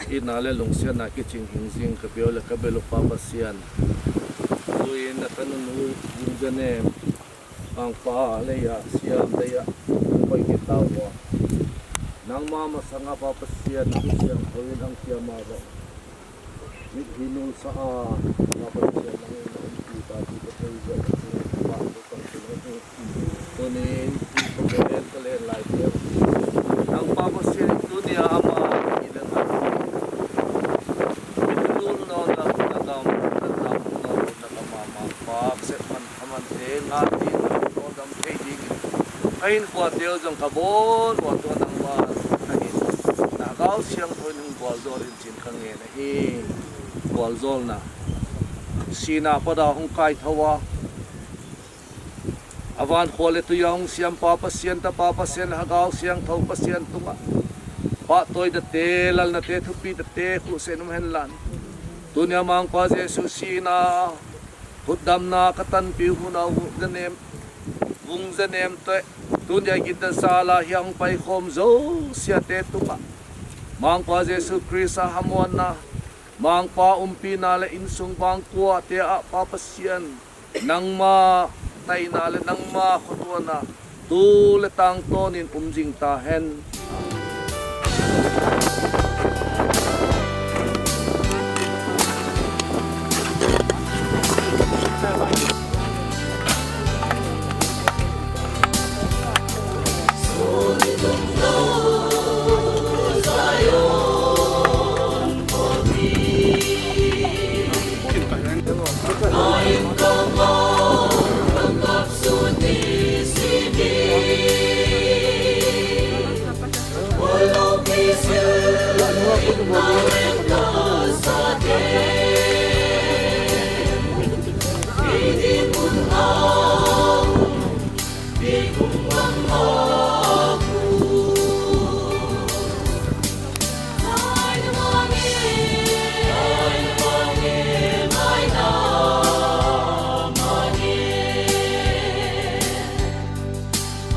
Itna le lungsiatna kiching hing jing ka pio le ka belu Pa Pasian. Tuin na ka nunu Vungzanem, ang pa leia, siam leia, koi kitao ua. Nangma masanga Pa Pasian, Pasian koi in ang kia ma ba. Mithi nung sa a, Pa Pasian nangin na umpi ta, ti ka thei ja, ti ka pa, ti ka thei ja. Tunin, ti ka len, ka len lai te. Nang Pa Pasian, tunia ama, ti le nga. Mithi nung no na, na dam, na dam, no na ka mama, pa, set man, aman te, nga, ti, no dam, thei, ti. Ka hinkho teu jong ka bol, bol, tua nangma, ka hin. Na gao siang thoi nung bol, dol in chin ka ngen. Hi, gualjolna. Sina pada hung kaithou a. Avan khol le tuia hung siam Pa Pasian, Tapa Pasian, Lhagao Siangthou Pasian tunga. Pahtoi tate, lalna te, thupi tate, khusen um hen lan. Tunia Mangpa Jesu sina, hutdamna ka tanpiu hunau Vungzanem, Vungzanem te, tunia gitna sala hi hung paikhom jouse te tunga. Mangpa Jesu Christa hamuanna, Mangpa umpina le insung bangkua te a Pa Pasian, nangma taina le nangma khotuana, tu le tang tonin um jing ta hen.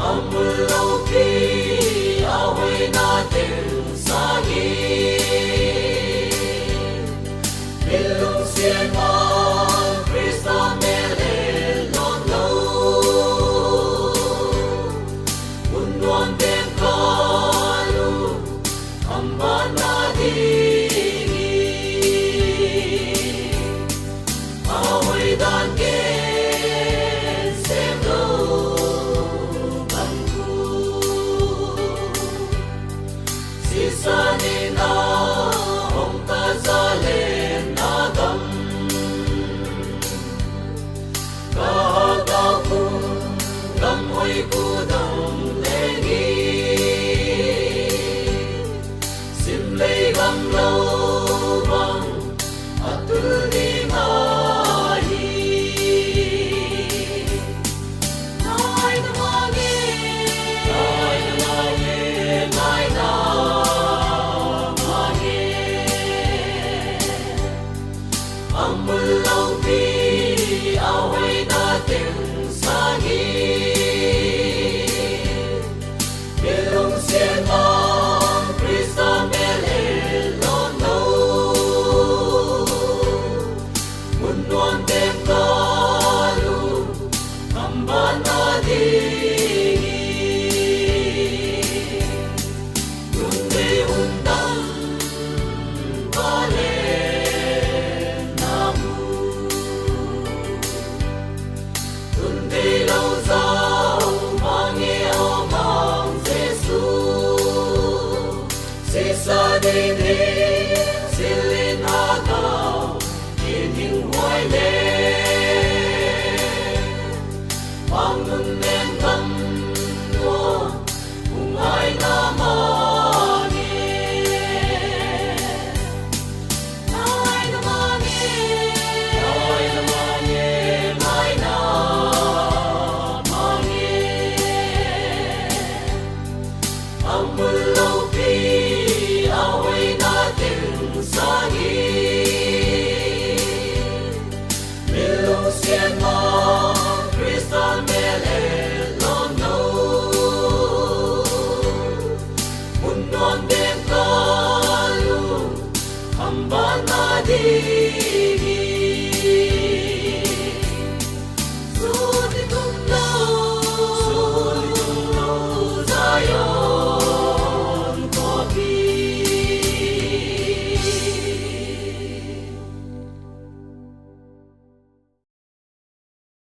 Amul loupi ahoina ding sangin, milungsetna Christa melhoi lou, mun nuam bep kalu, amban na ding in. Ahoidan gen sem lou bang khu. Sisa nina hong ka zalen na gam. Ka hagao khu gam hoi khu dong leng hi. Sim lei gam lou bang, atul ding ahi. Nai na mange, nai na mange, nai na mange. Amul loupi ahoina ding sangin, milungsetna Christa melhoi lou, mun nuam bep kalu, amban na ding in. Tun dei un dam vale na mu. Tun dei lou jao mange o Mang Jesu. Sisa dei dei silin a kau in hing huai le. Mang nun nem gam nua. Hung ai na mange. Ai na mange. Ai na mange. Mai na Bang ding kalu, ham bang na di.